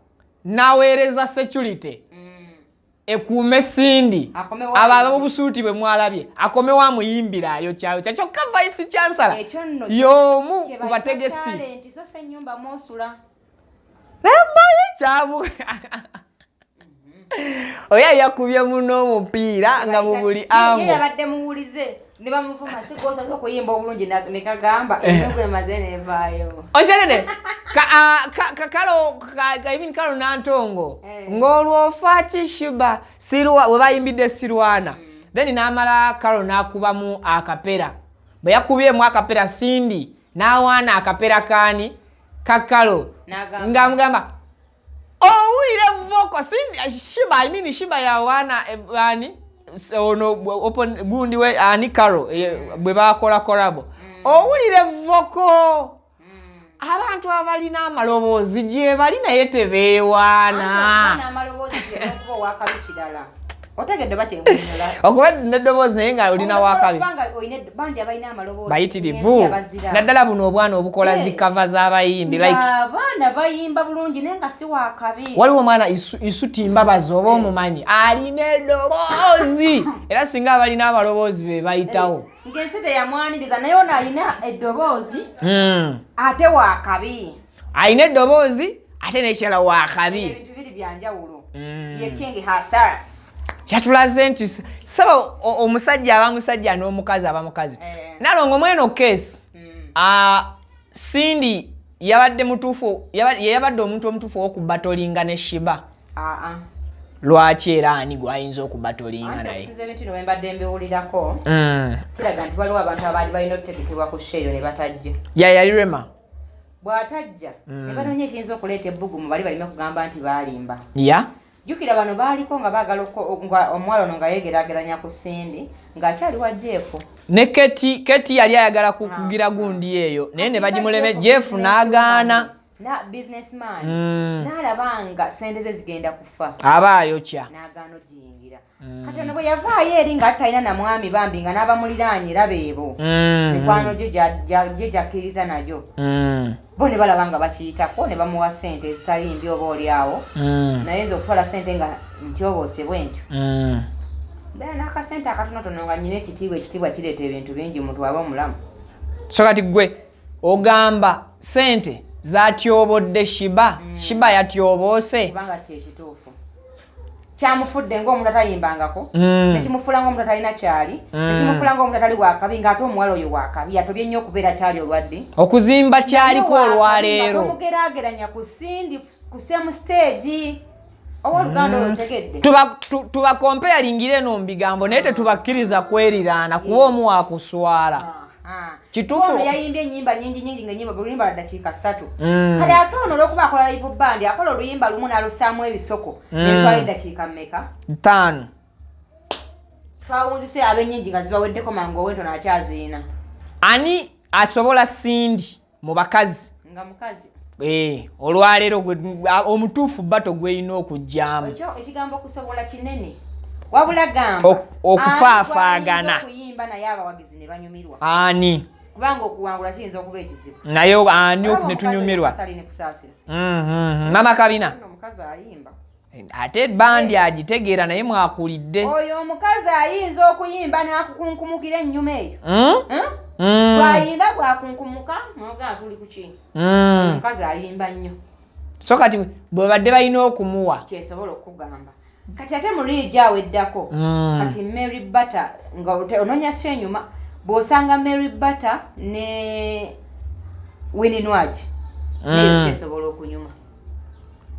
n'aweereza security ekuume Cindy. Akomewo Abo ab'obusuuti bwe mwalabye, akomewo amuyimbira ayokyayokya. Kyokka Vice Chancellor Ekyo nno y'omu kye ku bayita bategesi. talent, so si ennyumba mw'osula. Naye mbaye kyamu. Oyo yakubye muno omupiira nga mu buli ango. Ye yabadde muwulize ne bamuvuma si gw'osobola okuyimba obulungi ne kagamba ennyungu emaze n'evaayo. Okitegedde? I mean Kalo Nantongo. Ng'olwo ki Sheebah Sirwa we bayimbidde Sirwana. Then n'amala Kalo n'akubamu akapera. Bwe yakubyemu akapera Cindy n'awaana akapera kaani ka Kalo. N'agamba. Ng'amugamba owulire vocal Cindy Sheebah, I mean Sheebah yawaana ani ono open gundi we ani Kalo bwe bakola collabo. Owulire vocal. Abantu abalina amaloboozi gye bali naye tebeewaana. Anti amaloboozi gye n'okuba owakabi kirala. Otegedde oba kyenkunyola? Okuba n'eddoboozi naye nga olina wakabi. Kubanga olina bangi abalina amaloboozi Bayitirivu. ng'ensi yabazira. Naddala buno obwana obukola zi cover z'abayimbi, like Abaana bayimba bulungi naye nga si wakabi. Waliwo omwana Isuti Mbabazi oba omumanyi alina eddoboozi era singa abalina amaloboozi be bayitawo. Ng'ensi teyamwaniriza naye ono alina eddoboozi ate wakabi. Alina eddoboozi ate n'ekirala wakabi. Ebintu biri bya njawulo. Ye King herself. Kyatulaze nti saba omusajja aba musajja n'omukazi aba mukazi. Nalongo mweno case, Cindy yabadde mutuufu, ye yabadde omuntu omutuufu ow'okubatolinga ne Sheebah. Lwaki era ani gw'ayinza okubatolinga Anti naye? okusinza ebintu bino bwe mbadde mbiwulirako, kiraga nti waliwo abantu abaali balina okutegekebwa ku show eyo ne batajja. Ya yali Rema. Bw'atajja, ne banoonya ekiyinza okuleeta ebbugumu bali baleme kugamba nti baalimba. Jjukira bano baaliko nga baagala nga omuwala ono nga yeegeraageranya ku Cindy ng'akyali wa Jeff. Ne Keti yali ayagala kugira gundi eyo, naye ne Kati bagimuleme nga Jeff Jeff n'agaana. Na businessman. N'alaba nga ssente ze zigenda kufa. Aba ayokya. N'agaana ogiyingira. Kati ono bwe yavaayo eri nga talina na mwami bambi nga n'abamuliraanye era beebo. Mikwano gye gye gyakkiriza nagyo. Bo ne balaba nga bakiyitako ne bamuwa ssente ezitali mbi oba oli awo. Naye nze okutwala ssente nga ntyoboose bwe ntyo. Mbeera n'akasente akatonotono nga nnyina ekitiibwa, ekitiibwa kireeta ebintu bingi omuntu aba omulamu. So kati ggwe ogamba ssente zatyobodde Sheebah, Sheebah yatyoboose. Kubanga kye kituufu. Kyamufudde ng'omuntu atayimbangako, ne kimufuula ng'omuntu atalina kyali, ne kimufuula ng'omuntu atali wakabi, ng'ate omuwala oyo wakabi, yatobye nnyo okubeera kyali olwadde. Okuzimba kyaliko Naye wakabi nga olwaleero. tomugeraageranya ku Cindy, ku same stage. Owoluganda olwo tegedde. Tubakompeyalingira eno mu bigambo, naye tetubakkiriza kweriraana kuba omu wakuswala. Kituufu. Ono yayimbye ennyimba nyingi nyingi, nga ennyimba buli luyimba lwa ddakiika 3. Kale ate ono olwokuba akola live band, akola oluyimba lumu n'alussaamu ebisoko, netwala eddakiika mmeka? 5. Twawunzise ab'ennyingi nga zibaweddeko mangu, ow'entono akyaziina. Ani asobola Cindy mu bakazi? Nga mukazi. Olwaleero omutuufu bato gweyina okujjamu. Ekyo ekigambo kusobola kinene, wabula gamba Okufaafaagana. Ani gw'ayinza okuyimba naye abawagizi ne banyumirwa? Ani? Kubanga okuwangula kiyinza okuba ekizibu. Naye ani? Olaba ne tunyumirwa. Omukazi ne kusaasira. Mama Kabina. Ono omukazi ayimba. Ate bandi agitegeera, naye mwakulidde. Oyo omukazi ayinza okuyimba n'akukunkumukira ennyuma eyo. Mm. Bw'ayimba bwakunkumuka nogaa tuli ku ki. Omukazi ayimba nnyo. So kati bwe badde balina okumuwa. Kyensobola okukugamba kati ate mu riigi awo eddako, kati Mary Butter nga ononya syo enyuma, bw'osanga Mary Butter ne Winnie Nwagi, naye kyesobola okunyuma.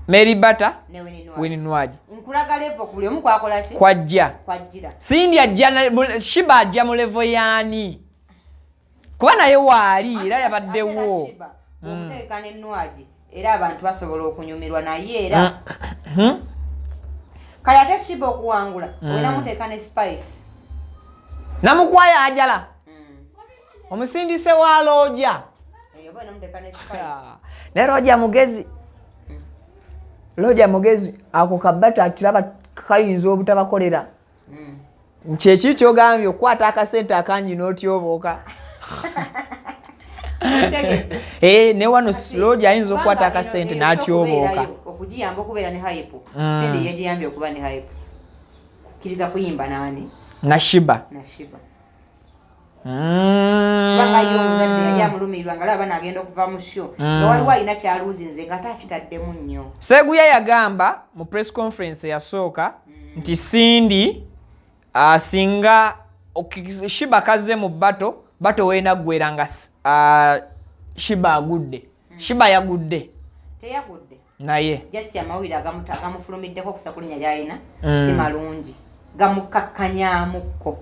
Mary Butter ne Winnie Nwagi. Winnie Nwagi. Nkulaga level ku buli omu kwakola ki. Kwajja. Kwajjira. Cindy ajja Sheebah ajja mu level yaani? Kuba naye waali era yabaddewo. Bw'omuteeka ne Nwagi, era abantu basobola okunyumirwa naye era. Kale ate Sheebah okuwangula, olina muteeka ne Spice. Namukwaya ajala omusindise wa looja. Eyo oba olina muteeka ne Spice. Naye looja mugezi, looja mugezi, ako kabata akiraba kayinza obutabakolera. Kyeki kyogambye, okukwata akasente akangi n'otyobooka? Okitegedde? Eh, ne wano looja ayinza okukwata Kubanga akasente eno n'atyobooka. okubeerayo, okugiyamba okubeera ne hype. Cindy yegiyambye okuba ne hype, kukkiriza kuyimba naani? Na Sheebah. Na Sheebah. Kubanga ye omuzadde yali amulumirirwa nga laba naagenda okuva mu show, nga waliwo alina kyaluuzinze nga ate akitaddemu nnyo. Seguya yagamba mu press conference eyasooka nti Cindy singa Sheebah kazze mu battle, battle weenaggwera nga Sheebah agudde. Sheebah yagudde? Teyagudde. Naye Just amawulire agamufulumiddeko okusa ku linnya lyalina si malungi, gamukakkanyamukko.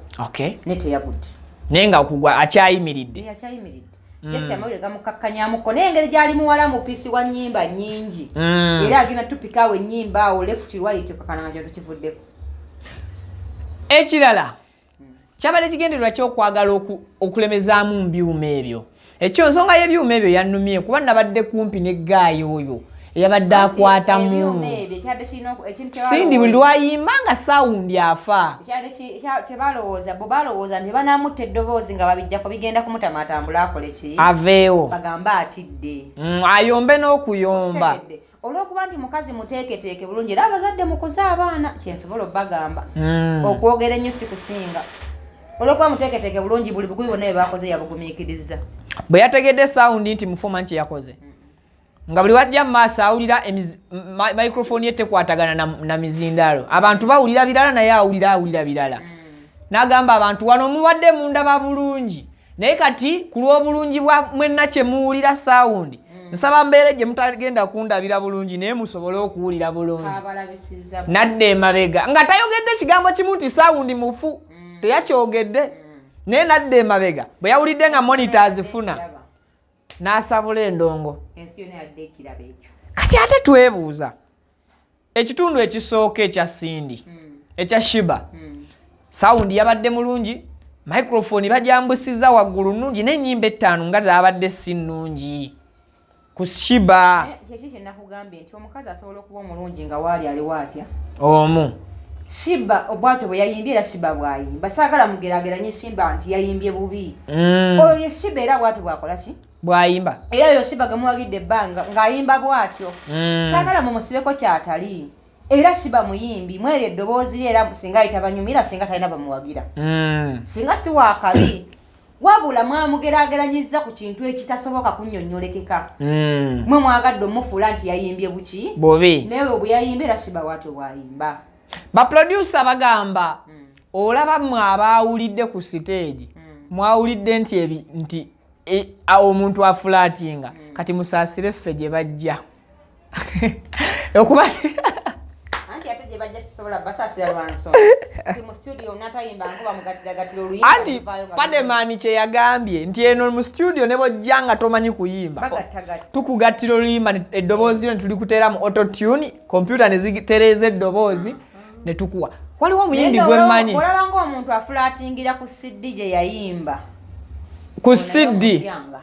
Ne teyagudde. Naye nga okugwa akyayimiridde. Ye akyayimiridde, just amawulire gamukakkanyamukko, naye engeri gyali muwala mupisi wa nnyimba nnyingi, era agenda tupika awo ennyimba awo left, right, kakana nga kintu kivuddeko. Ekirala kyabadde kigendererwa kyokwagala okulemezaamu mu byuma ebyo. Ekyo nsonga y'ebyuma ebyo yannumye, kuba nabadde kumpi ne guy oyo eyabadde akwatamu. Ebyuma ebyo ekyadde kirina ekintu kye Cindy buli lwayimba nga sound afa. Ekyadde kye balowooza, bo balowooza nti banaamutta eddoboozi nga babijjako, bigenda kumutama atambule akole ki? Aveewo. Bagambe atidde. Ayombe n'okuyomba. Kitegedde? Olw'okuba nti mukazi muteeketeeke bulungi, era abazadde mukuze abaana, kyensobola obbagamba, okwogera ennyo si kusinga. Olw'okuba muteeketeeke bulungi, buli bugubi bwonna bwe bakoze yabugumiikiriza. Bwe yategedde sound nti mufuma nti yakoze nga buli wajja mu maaso awulira microphone ye tekwatagana na mizindaalo, abantu bawulira birala naye awulira birala, n'agamba abantu, "Wano mubadde mundaba bulungi, naye kati ku lw'obulungi bwa mwenna kye muwulira sound, nsaba mbeere gye mutagenda kundabira bulungi, naye musobole okuwulira bulungi." Abalabisizza. Nadda emabega nga tayogedde kigambo kimu nti sound mufu, teyakyogedde, naye nadda emabega bwe yawulidde nga monitor azifuna, Ekiraba. n'asabula endongo. Ensi yonna yadde ekiraba ekyo. Kati ate twebuuza, ekitundu ekisooka ekya Cindy, ekya Sheebah, sound yabadde mulungi, microphone bajambusiza waggulu nnungi, n'ennyimba 5 nga zabadde si nnungi ku Sheebah. Kyeki kyenakugambye nti omukazi asobola okuba omulungi nga waali aliwo atya? Omu. Sheebah obwatyo bwe yayimbye, era Sheebah bw'ayimba, saagala mugeraageranye Sheebah nti yayimbye bubi. Oyo ye Sheebah, era bwatyo bwakola ki? Bw'ayimba. Era oyo Sheebah ge muwagidde ebbanga ng'ayimba bw'atyo. Saagala mumusibeko kyatali. Era Sheebah muyimbi mweri eddoboozi lye, era singa ayita banyumira, singa talina bamuwagira, singa si wakabi, wabula mwamugeraageranyiza ku kintu ekitasoboka kunnyonnyolekeka. Mwe mwagadde omufuula nti yayimbye buki? Bubi. Naye bwe yayimbye, era Sheebah bw'atyo bw'ayimba. Baproducer bagamba, olaba mmwe abaawulidde ku siteegi, mwawulidde nti nti omuntu afulatinga. Kati musaasire ffe gye bajja okuba Anti gye bajja sisobola basaasira lwa nsonga nti mu studio natayimba nkuba mugatiragatira oluyimba Anti luvaayo nga Pademani kye yagambye nti eno mu studio ne bwojja nga tomanyi kuyimba, Bagattagatta. Tukugattira oluyimba eddoboozi lyo ne tulikuteera mu autotune, kompyuta ne zitereeza eddoboozi ne tukuwa. Waliwo omuyimbi Naye gwe mmanyi. Olaba ng'omuntu afulatingira ku CD gye yayimba. Ku CD. Omutyanga.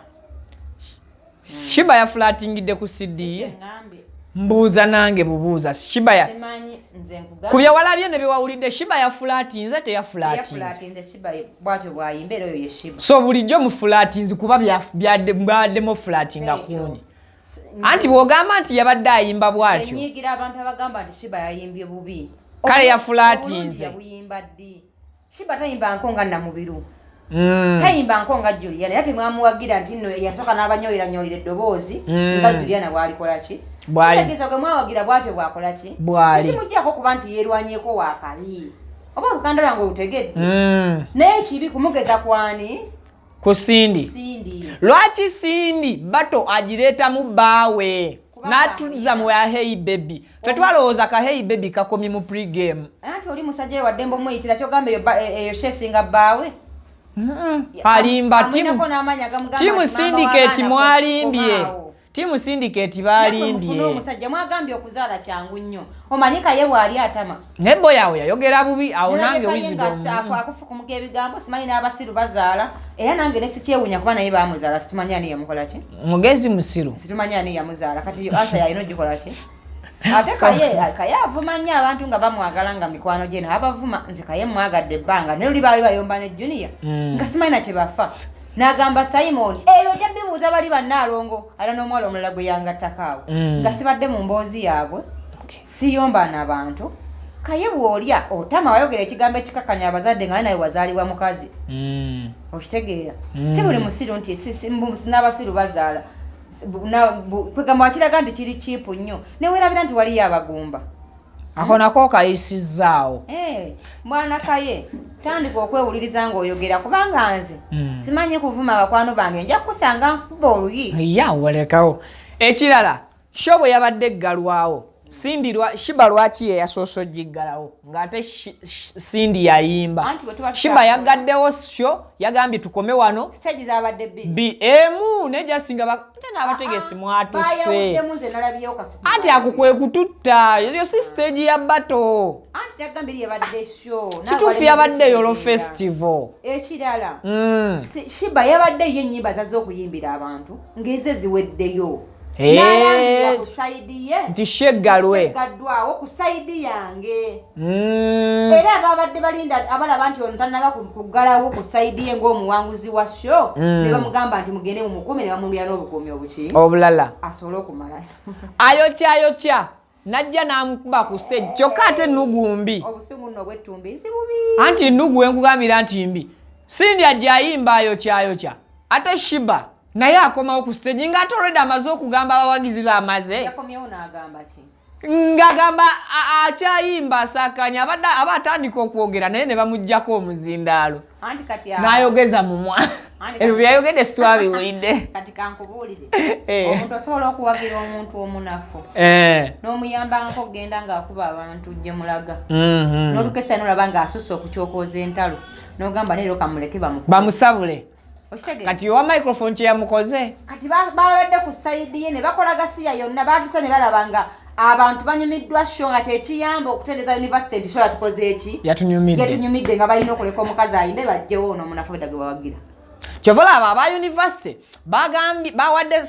Shiba yafulatingidde ku CD ye? Kyeŋŋambye. Mbuuza nange bubuuza, Shiba ya Simanyi, nze nkugambye. Ku bye walabye ne byewawulidde, Shiba yafulatinze, teyafulatinze? Yafulatinze. Shiba bwatyo bwayimba, era oyo ye Shiba. So bulijjo mufulatinzi kuba byaddemu fulatinga Ekyo. kungi. Anti bw'ogamba nti yabadde ayimba bw'atyo. Nyiigira abantu abagamba nti Shiba yayimbye bubi. Kale yafulatinze. Obulungi yabuyimba ddi? Shiba tayimba nko nga Namubiru. Tayimba nko nga Juliana, era temwamuwagira nti nno yasooka n'abanyoleranyolera eddoboozi nga Juliana bw'alikola ki. Bw'ali. Kitegeeza gwe mwawagira bw'atyo bw'akola ki. Bw'ali. Tekimuggyako kuba nti yeerwanyeko waakabi oba olukanda lwange olutegedde. Naye ekibi kumugeza kwani? Ku Cindy. Cindy. Lwaki Cindy bato agireetamu bbaawe Kubanga n'atuza mu ya "Hey Baby"? Fe twalowooza ka "Hey Baby" kakomye mu pregame. Anti oli musajja we waddembe omuyitira kyogamba eyo eyo shesinga bbaawe. Alimba. Amwinako n'amaanyi agamugamba Tiimu nti maama Syndicate w'abaana mwalimbye. komaawo. Tiimu Syndicate Nammwe mufune balimbye. omusajja mwagambye okuzaala kyangu nnyo, omanyi Kaye bw'ali atama. Naye boy awo yayogera bubi awo. Nalabye Nange Kaye nga Wisdom. akufukumuka ebigambo, simanyi n'abasiru bazaala, era nange ne sikyewunya kuba naye bamuzaala, situmanyi ani yamukola ki. Mugezi musiru. Situmanyi ani yamuzaala. Kati yo ansa yalina ogikola ki? Ate Kaye avuma nnyo abantu nga bamwagala nga mikwano gye naabavuma. Nze Kaye mwagadde ebbanga, naye luli baali bayomba ne Junior nga simanyi na kye bafa, n'agamba Simon ebyo ojja bibuuza bali bannaalongo ala n'omuwala omulala gwe yangattako awo nga sibadde mu mboozi yaabwe. Siyomba n'abantu. Kaye bw'olya otama, wayogera ekigambo ekikakanya abazadde nga naye wazaalibwa mukazi. Okitegeera, si buli musiru nti n'abasiru bazaala. Kwegamba wakiraga nti kiri kiipu nnyo, neweerabira nti waliyo abagumba. Ako nako kayisizzaawo. Eh, mwana Kaye, tandika okwewuliriza ng'oyogera, kubanga nze simanyi kuvuma bakwano bange, nja kukusanga nkuba oluyi. Ya, walekawo. Ekirala, show bwe yabadde eggalwawo, Cindy Shiba lwaki ye yasoose ogiggalawo ng'ate Cindy yayimba? Anti bwe tuba Shiba yaggaddewo show, yagambye tukome wano. Stage zabadde bbiri. Bi emu nejasinga ate n'abategesi mwatuse. Bayawuddemu, nze nalabyewo Kasuku. Anti ako kwe kututta, eyo si stage ya battle. Anti nagambye eri yabadde show. Kituufu, yabadde Yolo Festival. Ekirala, Shiba yabadde ye ennyimba zazze okuyimbira abantu ng'eze ziweddeyo. N'alangirira ku side ye nti sheggalwe. Gaddwawo ku side yange. Era ababadde balinda abalaba nti ono tannaba kuggalawo ku side ye ng'omuwanguzi wa show, ne bamugamba nti mugende mumukuume, ne bamwongera n'obukuumi obuki obulala asobole okumala. Ayokya ayokya najja n'amukuba ku stage, kyokka ate ennugu mbi. Obusungu nno obwettumbi si bubi. Anti ennugu wenkugambira nti mbi. Cindy ajja ayimba ayokya ayokya, ate Shiba naye akomawo ku stage ng'ate already amaze okugamba abawagizi be amaze. Yakomyewo n'agamba ki? Ng'agamba akyayimba asaakanya, abadde aba atandika okwogera naye ne bamugjako omuzindaalo. Anti kati N'ayogeza mumwa. Ebyo byayogedde sitwabiwulidde. Kati kankubuulire. Eh. Omuntu osobola okuwagira omuntu omunafu n'omuyambangako okugenda ng'akuba abantu gye mulaga, n'olukesa nolaba ng'asusse okukyokooza entalo, n'ogamba neero kamuleke bamukube. Bamusabule. Okitegeera? Kati owa microphone kyeyamukoze. Kati babadde ku side ye ne bakola gasiya yonna, batuse ne balaba nga abantu banyumiddwa show, nga tekiyamba okutereeza university nti show yatukoze eki. Yatunyumidde. Yatunyumidde, nga balina okuleka omukazi ayimbe, bajjewo ono omunafu bedda gwe bawagira. Kyova olaba aba university bagambye bawadde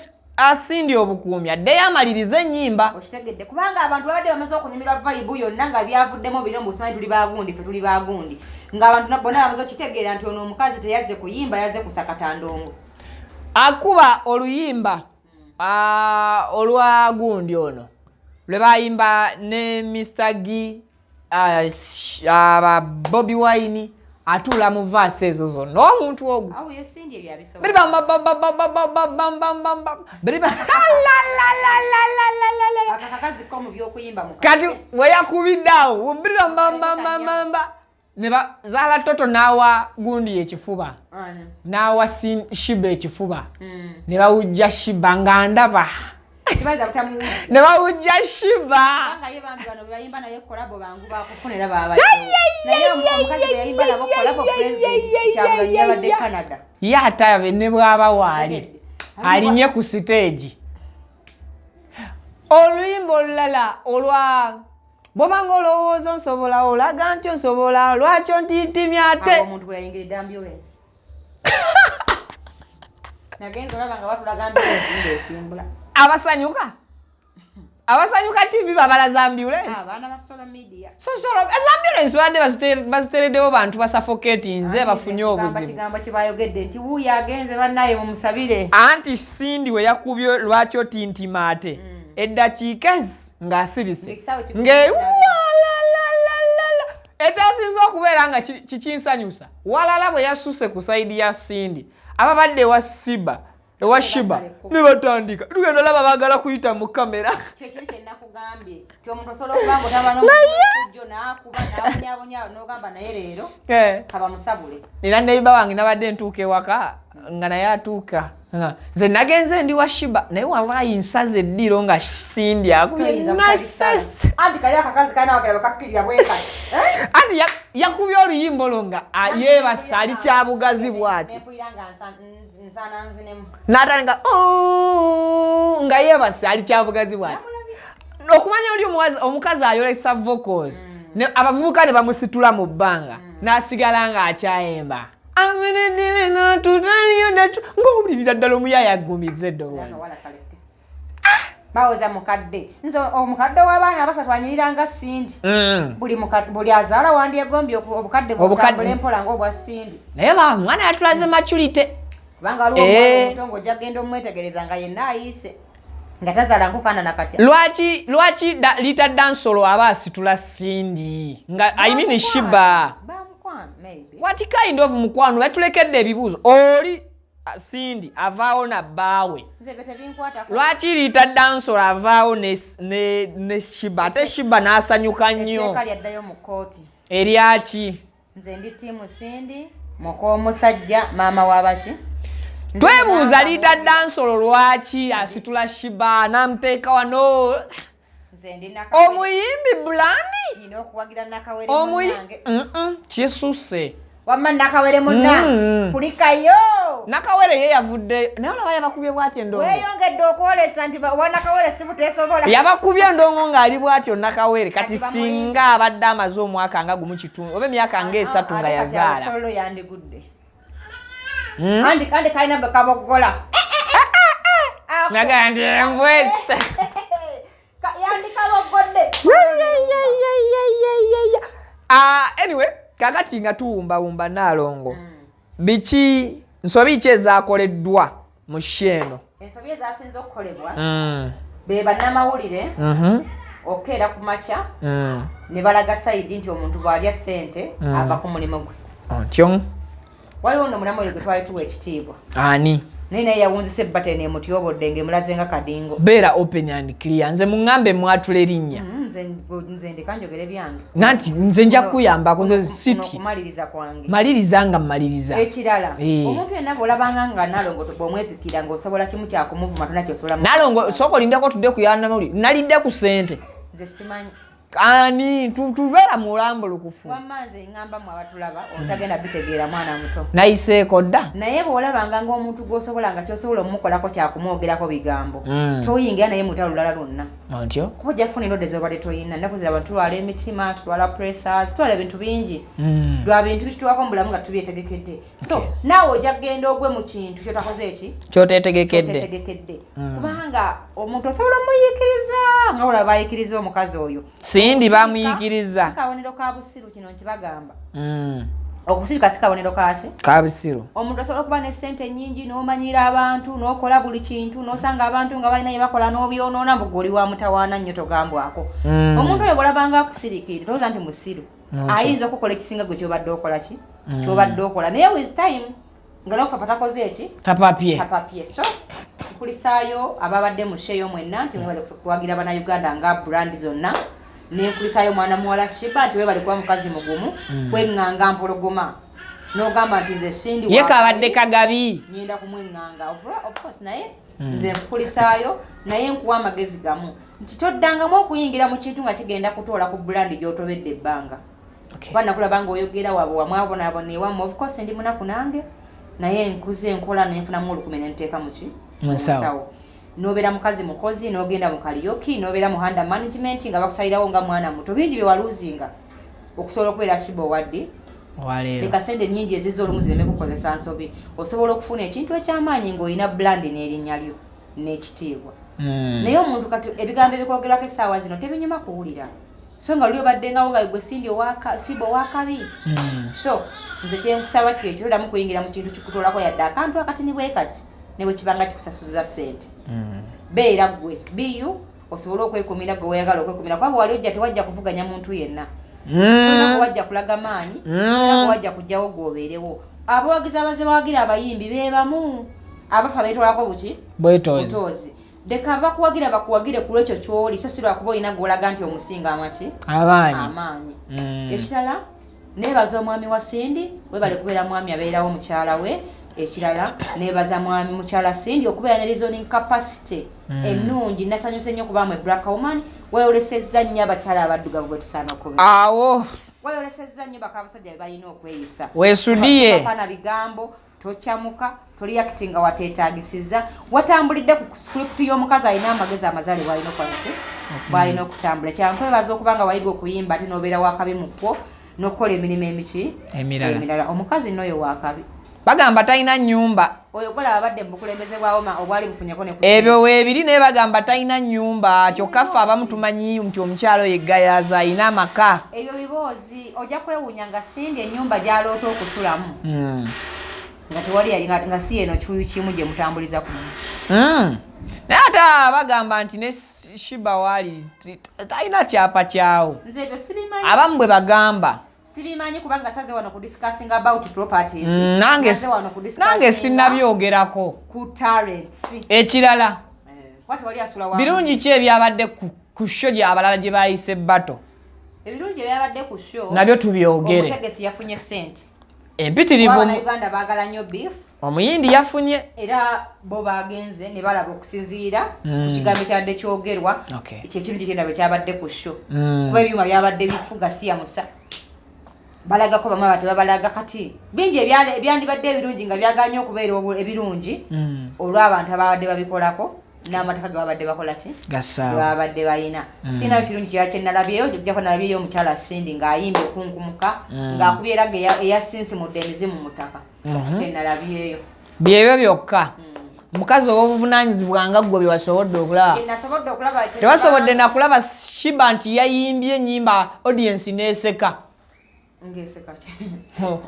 Cindy obukuumi addeyo amalirize ennyimba. Okitegedde? Kubanga abantu babadde bamaze okunyumirwa vibe yonna, nga byavuddemu bino mbusimanyi tuli bagundi, ffe tuli bagundi, ng'abantu bonna bamaze okitegeera nti ono omukazi teyazze kuyimba, yazze kusakata ndongo. Akuba oluyimba olwa gundi ono lwe bayimba ne Mr G, aba Bobi Wine, atuula mu verse ezo zonna omuntu ogwo. Awo yo Cindy ebyo abisobola. Biriba- Aka kakazi ko mu by'okuyimba mu Kati weyakubidde awo biribambambambamba ne bazaala toto n'awa gundi ekifuba. Ani? N'awa Shiba ekifuba ne bawujja Shiba nga ndaba. Tebayinza butamuwujja. Ne bawujja Sheebah. Kubanga ye bambi bano bebayimba naye collabo bangu bakufunira babaddewo. Naye omukazi bwe yayimba nabo collabo, President Kyagulanyi yabadde Canada. Ye ate ne bw'aba waali Kitegedde. alinye ku siteegi. Oluyimba olulala olwa bw'oba nga olowooza onsobola, olaga nti onsobola, lwaki ontintimya ate? Awo omuntu bwe yayingiridde ambulance, nagenza olaba nga batulaga ambulance ng'esimbula. Abasanyuka TV babalaza ambulance. Abaana ba social media. Ezo ambulance badde bazitereddewo bantu basuffocatinze, bafunye obuzibu. Kigambo kye bayogedde nti wuuyo agenze, bannaye mumusabire. Anti Cindy we yakubye "Lwaki otintima ate", eddakiika ezi ng'asirise. Ng'ekisaawe kikubye. Ng'ewalalalala ekyasinze okubeera nga kikinsanyusa walala bwe yasuse ku side ya Cindy, ababadde ewa Siba, ewa Sheebah, ne batandika tugenda olaba baagala kuyita mu kamera. Kyekyo kyenakugambye ti omuntu osobola okuba nga otaba n'omujo n'akuba n'abonyabonya n'ogamba naye leero kaba musabule. Era neighbour wange nabadde ntuuka ewaka nga naye atuuka. Nga nze nagenze ndi wa Sheebah, naye wallahi nsaze eddiiro nga Cindy akubye Toyinza butalisala. nasese. Anti kali akakazi kalina wakera bakakkirira bwenkati. Anti yakubye oluyimba olwo nga yeebasa ali kyabugazi bw'ati. Nempulira nga nsaana nzinemu. N'atandika "Ooh", nga yeebase ali kyabugazi bw'ati. Okumanya oli omukazi ayolesa vocals. Abavubuka ne bamusitula mu bbanga n'asigala ng'akyayemba ng'owulirira ddala omuyaaya agumiza eddoboozi. Akawala kaleke bawoza mukadde. Nze omukadde w'abaana abasatu anyirira nga Cindy. Buli azaala wandyegombye obukadde butambula empola ng'obwa Cindy. Naye ba mwana yatulaze maturity. Kubanga waliwo omwana omuto ng'ojja kugenda omwetegereza nga yenna ayiise nga tazaala nkukana nakatya. Lwaki Rita Dansolo aba asitula Cindy nga, I mean, Sheebah? Bamukwano maybe. What kind of mukwano? Batulekedde ebibuuzo. Oli Cindy avaawo na bbaawe. Nze bye tebinkwatako. Lwaki Rita Dansolo avaawo ne Sheebah, ate Sheebah n'asanyuka nnyo? Etteeka lyaddayo mu kkooti. Eryaki? Nze ndi team Cindy, muk'omusajja, maama w'abaki. Nze Twebuuza namba Rita Dansolo lwaki asitula Sheebah n'amuteeka wano? Nze ndi Nakawere. Omuyimbi bulandi. Nina okuwagira Nakawere munnange. Kisuse. Wamma Nakawere munnange, kulikayo. Nakawere ye yavuddeyo, naye olaba yabakubye bwatyo endongo. Weeyongedde okwolesa nti wa Nakawere si buteesobola. Yabakubye endongo ng'ali bwatyo Nakawere. Kati Kati bamulimbe. singa abadde amaze omwaka nga gumu kitundu oba emyaka nga 3 nga Ate kati yazaala. awo yandigudde. Andi kalina bwe kaboggola. Ako. Nagaa nti embwete. Yandikaboggodde. Ah, anyway, kakati nga tuwumbawumba, Naalongo, biki, nsobi ki ezakoleddwa mu show eno? Ensobi ezasinze okukolebwa be bannamawulire okukeera ku makya ne balaga side nti omuntu bw'alya ssente ava ku mulimu gwe. Otyo. Waliwo nno munamawulire gwe twali tuwa ekitiibwa, Ani? naye yawunzisa ebbata eno emutyobodde ng'emulaze nga kadingo. Beera open and clear, nze muŋŋambe mwatula erinnya. Nze ndeka njogere byange. Nanti nze nja kukuyambako, nze Kuno siti. Okumaliriza kwange. Maliriza nga mmaliriza. Ekirala, omuntu yenna bw'olabanga nga Nalongo bw'omwepikira ng'osobola kimu kyakumuvuma, tona kyosobola. Nalongo, sooka olindeko tudde ku yanamawulire nalidde ku ssente. Nze simanyi. Ani tubeera mulambulukufu. Wamma nze ŋŋamba mwe abatulaba, otagenda bitegeera mwana muto. Nayiseeko dda. Naye bw'olabanga ng'omuntu gw'osobola nga kyosobola omumukolako kyakumwogerako bigambo, toyingira naye mutalo lulala lwonna, Otyo. kuba ojja kufuna endwadde z'obadde toyina. Ennaku zino abantu tulwala emitima, tulwala pressures, tulwala ebintu bingi lwa bintu bitutuwako mu bulamu nga tubyetegekedde. So naawe ojja kugenda ogwe mu kintu kyotakoze eki Kyoteetegekedde. Kyotetegekedde, kubanga omuntu osobola omuyikiriza nga olaba bayikiriza omukazi oyo. Cindy Okusirika bamuyikiriza. si kabonero ka busiru, kino nkibagamba. Okusirika si kabonero kaki? Kabusiru. Omuntu osobola okuba ne ssente nnyingi n'omanyira abantu n'okola buli kintu n'osanga abantu nga balina bye bakola n'obyonoona mbu gwe oli wa mutawaana nnyo togambwako. Omuntu oyo bw'olabanga akusirikiire, tolowooza nti musiru. Ayinza okukola ekisinga gwe kyobadde okola ki kyobadde okola, naye with time nga nokupapa takoze eki? Tapapye. Tapapye. So nkulisaayo ababadde mu show eyo mwenna nti mwebale kuwagira Bannayuganda nga brand zonna, nenkulisaayo mwana muwala Sheebah nti webale kuba mukazi mugumu, kweŋŋanga mpologoma n'ogamba nti nze Cindy Ye kabadde kagabi. Ngenda kumweŋŋanga. Of course, naye Nze nkukulisaayo, naye nkuwa amagezi gamu nti toddangamu okuyingira mu kintu nga kigenda kutoola ku brand gy'otobedde ebbanga. Kuba nakulaba ng'oyogera waabwe wamwabonaabona ewammwe. Of course ndi munaku nange, naye nkuze nkola nenfunamu 1000 nenteeka muki? Mu nsawo. Nobeera mukazi mukozi, n'ogenda mu karaoke, n'obeera mu handa management nga bakusalirawo nga mwana muto. Bingi bye waluuzinga okusobola okubeera Sheeba owaddi. Waleero. Leka sente nyingi ezizza olumu zireme kukozesa nsobi. Osobola okufuna ekintu ekyamaanyi ng'olina brand n'erinnya lyo n'ekitiibwa. Naye omuntu kati ebigambo ebikwogerwako essaawa zino tebinyuma kuwulira, so nga luli obaddengawo nga gwe Cindy Sheeba owakabi. So nze kyenkusaba kyekyo, todamu kuyingira mu kintu kikutolako yadde akantu akatini bwe kati, ne bwe kibanga kikusasuza ssente. Beera ggwe biyu, osobole okwekumira gwe weyagala okwekumira, kuba wali ojja tewajja kuvuganya muntu yenna. Tolina wajja kulaga maanyi, tolina wajja kujjawo gwobeerewo. Abawagizi abaze bawagira abayimbi beebamu abafa beetwalako buki? Bwetoozi. Butoozi. Leka bakuwagira bakuwagire ku lwekyo kyoli, so si lwakuba olina gwolaga nti omusinga amaki? Amaanyi. Amaanyi. Ekirala, neebaza omwami wa Cindy, webale kubeera mwami abeerawo mukyala we. Ekirala, neebaza mwami mukyala Cindy okubeera ne reasoning capacity ennungi. Nasanyuse nnyo kuba mwe black woman weyolesezza nnyo abakyala abaddugavu bwe tusaana okubeera. Awo. Weyolesezza nnyo baka abasajja be balina okweyisa. Weesudiye. Topapana bigambo, tokyamuka, toreactinga wateetagisiza. Watambulidde ku script y'omukazi alina amagezi amazaale bwalina okukola, bwalina okutambula. Kyankwebaza okuba nga wayiga okuyimba ate n'obeera wakabi mu kwo n'okukola emirimu emiki? Emirala. Emirala. Omukazi n'oyo wakabi. Bagamba talina nnyumba. Oyo golaba abadde mu bukulembeze bwa obwali bufunyeko ne ku Ebyo ssente. Weebiri, naye bagamba talina nnyumba, kyokka ffe abamu tumanyi nti omukyalo oyo eggayaza alina amaka. Ebyo biboozi. Ojja kwewuunya nga Cindy ennyumba gy'aloota okusulamu nga tewali yali nga si eno kyuyu kimu gye mutambuliza ku muntu. Naye ate bagamba nti ne Sheeba waali talina kyapa kyawo. Nze ebyo sibimanyi. Abamu bwe bagamba. Sibimanyi kubanga saze wano ku discussing about properties. Nange Saze wano ku discussing nange sinnabyogerako. Ku talents. Ekirala, Kwati wali asula wa birungi ki ebyabadde ku show gye abalala gye bayise battle? Ebirungi ebyabadde ku show, Nabyo tubyogere. Omutegesi yafunye sente. Empitirivu. Abannayuganda baagala nnyo beef. Omuyindi yafunye. Era bo bagenze ne balaba okusinziira ku kigambo ekyabadde kyogerwa. Kyekintu kyendaba ekyabadde ku show, kuba ebyuma byabadde bifuga siyamusa balagako bamwe aba tebabalaga. Kati bingi ebyandibadde ebirungi nga byaganye okubeera ebirungi olw'abantu ababadde babikolako n'amataka ge babadde bakola ki? Gasaawo. Babadde balina. Sirinayo kirungi kirala kyenalabyeyo ojjako nalabyeyo omukyala Cindy ng'ayimbye okunkumuka, ng'akubye era eyasinsimudde emizimu mu ttaka, kyenalabyeyo. Byebyo byokka omukazi ow'obuvunaanyizibwa nga ggwe bye wasobodde okulaba? Nasobodde okulaba. Tewasobodde nakulaba Sheeba nti yayimbye ennyimba, audience n'eseka? Ngeseka ki?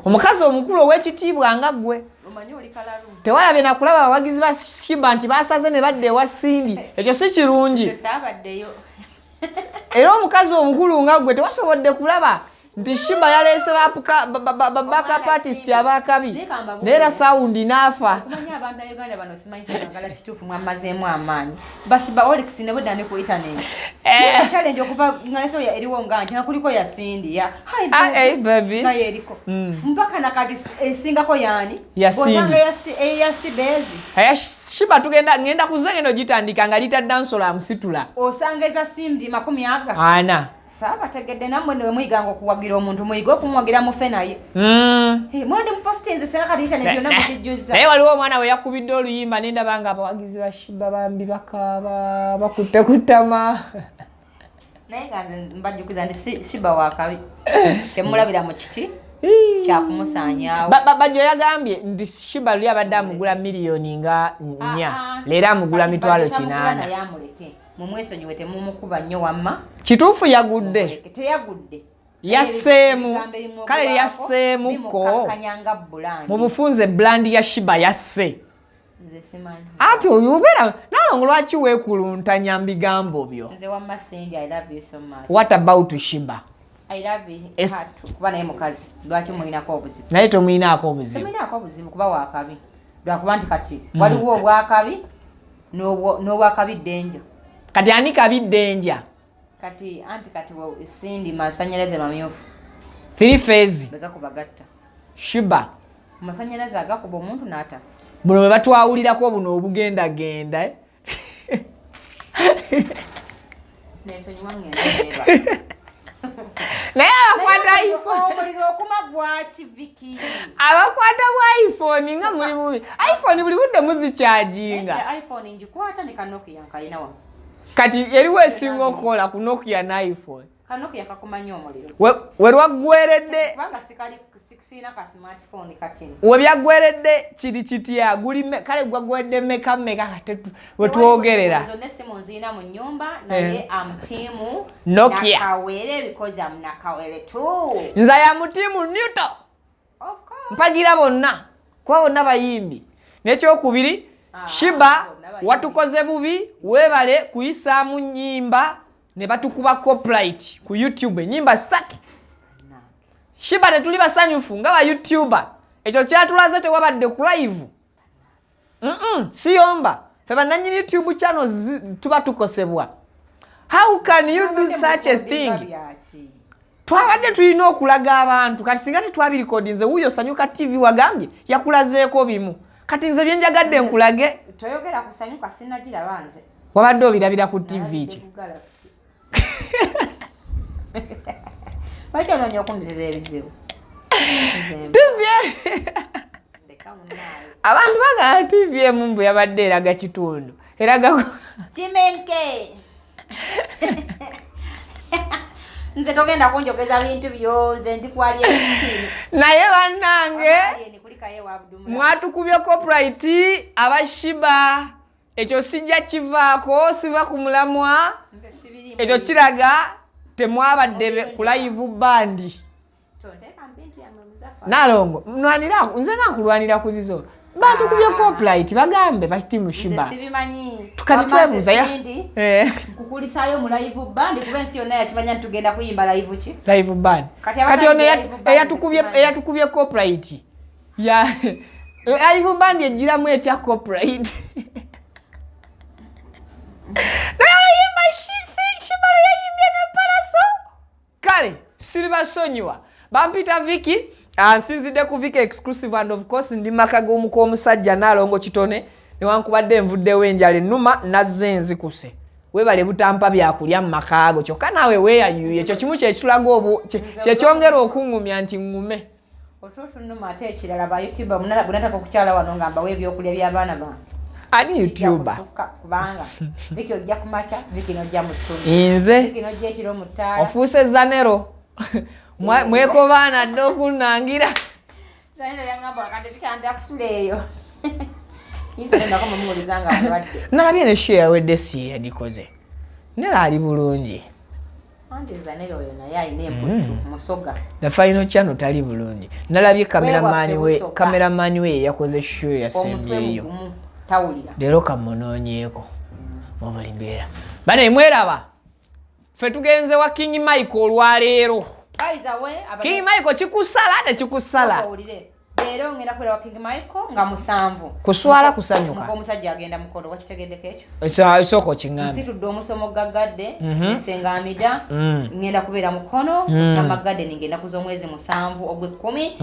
Omukazi omukulu ow'ekitiibwa nga ggwe. Omanyi oli kalalu. Tewalabye nakulaba abawagizi ba Sheeba nti basaze ne badda ewa Cindy? Ekyo si kirungi. Nze saabaddeyo. Era omukazi omukulu nga ggwe tewasobodde kulaba nti Sheeba yaleese backup artist abakabi, naye era sound n'afa? Okumanya abantu ba Uganda bano simanyi kyebagala kituufu. Mwamazeemu amaanyi basiba olix ne budda ne ku internet. Challenge okuva nga neso ya eriwo nga nti nga kuliko ya Cindy ya hi Ah, hey, baby. Naye eriko mpaka nakati esingako yaani? Ya Cindy. Bw'osanga eya Sibezi. Aya Sheeba tugenda ngenda kuze ngeno gitandika nga lita dansola amusitula. Osanga eza Cindy makumi aga ana. Saabategedde nammwe ne muyiganga okuwagira omuntu, muyige okumuwagira mufe naye. Eh, mwandi mupositinze senga kati internet yonna mugijjuzza. Naye waliwo omwana we yakubidde oluyimba nendaba nga abawagizi ba Sheeba bambi bakaaba bakutte kutama. Naye nga nze mbajjukiza nti Sheeba wakabi, temulabira mu kiti kyakumusaanyaawo. Bajjo yagambye nti Sheeba luli abadde amugula miliyoni nga 4, Ah, ah. leero amugula Kati mitwalo Bajjo tamugula. 8. Naye amuleke, mumwesonyiwe, temumukuba nnyo wamma. Kituufu yagudde. Mumuleke, teyagudde. Yasseemu. Ebigambo ebimwogerwako Kale yasseemuko. bimukakkanya nga brand. Mu bufunze brand ya Sheeba yasse. Nze simanyi. Ati oyo obeera nalongo, lwaki weekuluntanya mu bigambo byo? Nze wamma Cindy, I love you so much. What about Sheeba? I love you kuba naye mukazi, lwaki muyinako obuzibu? Naye tomuyinaako obuzibu? Temuyinako obuzibu kuba wakabi, lwakuba nti kati waliwo obwakabi n'obwakabi ddenja. Kati ani kabi ddenja? Kati anti kati Cindy masanyalaze mamyufu. Three phase. Begakuba gatta. Sheeba. Amasanyalaze agakuba omuntu n'atafa. Buno bwe batwawulirako buno obugendagenda, eh? Nesonyiwa, ngenda neeba. Naye abakwata iPhone, Omuliro okuma gwaki, Viki? Abakwata bwa iPhone nga muli bubi. iPhone buli budde muzikyajinga. Edda iPhone ngikwata ne kaNokia nkalina wano. Kati eriwo esinga okukola ku Nokia ne iPhone? KaNokia kakumanya omuliro. We lwaggweredde Kubanga sikali siina ka smartphone katini. We byaggweredde kiri kitya? Guli kale gwaggweredde meka meka kate we twogerera? Zonna essimu nziina mu nnyumba, naye am team Nokia. Nakawere because am nakawere too. Nze ya mu team Newto. Of course. Mpagira bonna kuba bonna bayimbi. N'ekyokubiri, Ah, Sheebah, bonna bayimbi. watukoze bubi. Weebale kuyisaamu nnyimba ne batukuba copyright ku YouTube, ennyimba 3. Sheebah, tetuli basanyufu nga ba YouTuber. Ekyo kyatulaze tewabadde ku live. Siyomba, fe bannannyini YouTube channel tuba tukosebwa. How can you do such a thing? Byaki? Twabadde tulina okulaga abantu. Kati singa tetwabirikodinze, wuuyo Sanyuka TV wagambye yakulazeeko bimu. Kati nze byenjagadde nkulage. Toyogera kusanyuka, sinagiraba nze. Wabadde obirabira ku TV ki? Nalabidde ku Galaxy. Lwaki onoonya okundetera ebizibu? Nze TV ndeka munnaawe. Abantu bagamba TV emu mbu yabadde eraga kitundu, eraga Kimenke, nze togenda kunjogeza bintu byo. Nze ndi ku Alien Skin. Naye bannange, Alien kulikayo ewa Abdumula. mwatukubye copyright aba Sheebah. Ekyo sijja kivaako, siva ku mulamwa. Nze sibirimu. Ekyo kiraga temwabadde ku live band. Tonteeka mu bintu yammwe, Muzafa. Nalongo, nwanira nze nga nkulwanira ku zizo. Batukubye copyright, bagambe ba team Nze Sheebah. sibimanyi. Kati Wamma nze twebuuza ya sindi. Nkukulisaayo mu live band kuba ensi yonna yakimanya nti tugenda kuyimba live ki? Live band. Kati Kati abatalina ono live band simanyi. Eyatukubye copyright ya live band egiramu etya copyright? Naye oluyimba Sheebah lwe yayimbye ne Pallaso, kale siribasonyiwa. Bampita Viki. Ah, nsinzidde ku Viki Exclusive and of course ndi maka g'omuka omusajja Naalongo Kitone. Newankubadde nvuddewo enjala ennuma, nazze nzikuse. Webale butampa byakulya mu makaago. Kyokka naawe weeyayuye. Ekyo kimu kyekitulaga obu kyekyongera okuŋŋumya nti ŋŋume. Otulo tunnuma. Ate ekirala, ba YouTuber gunataka okukyala wano nga mbawa ebyokulya by'abaana bange. Ani YouTuber? Kusukka, kubanga Viki ojja kumakya, Viki nojja mu ttundu, Nze? Viki nojja ekiro mu 5. Ofuuse zanero. Mwekobaana dde okunnangira. Zanero yaŋŋamba wakati Viki anda kusula eyo. Yinza nako mumuwuliza nga mulwadde. Nalabye ne show yawedde, si yagikoze nera ali bulungi. Anti Zanero oyo naye alina emputtu, musoga. The final channel tali bulungi. Nalabye cameraman we. Busoga. Cameraman we yakoze show Omutwe yasembyeyo. mugumu, tawulira. Leero kamunoonyeeko mu buli mbeera. Bane mweraba, ffe tugenze wa King Michael olwaleero. By the way, King Michael, kikusala tekikusala? Owulire, leero ngenda kubeera wa King Michael nga 7. Kuswala kusanyuka? Muka omusajja agenda mukono, wakitegeddeko ekyo? Esooka okiŋŋambe. Nsitudde omusomo gaggadde nesenga Amida. Ngenda kubeera mukono kusama garden ng'ennaku z'omwezi 7 ogw'ekkumi,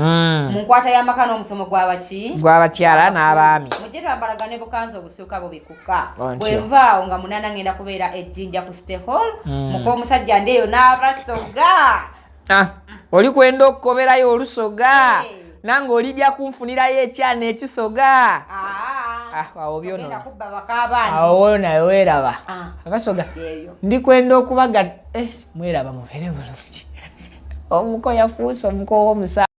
mu nkwata y'amaka n'omusomo gw'abaki? Gw'abakyala n'abaami. Mujje twambalagane bukanzu obusuuka bubikuka. Ontyo. Bwenvaawo nga 8 ngenda kubeera ejjinja ku City Hall, muka omusajja ndeeyo n'abasoga. Ah, oli kwenda okukoberayo olusoga? Hey. Nange olijja kunfunirayo ekyana ekisoga. Ah, Ah, awo byonona. ogenda kubba bak'abandi. Awo nawe weeraba. Ah. Abasoga. Ebyo. Ndikwenda okubaga, eh, mweraba, mubeere bulungi. Omuko yafuuse omuko w'omusa.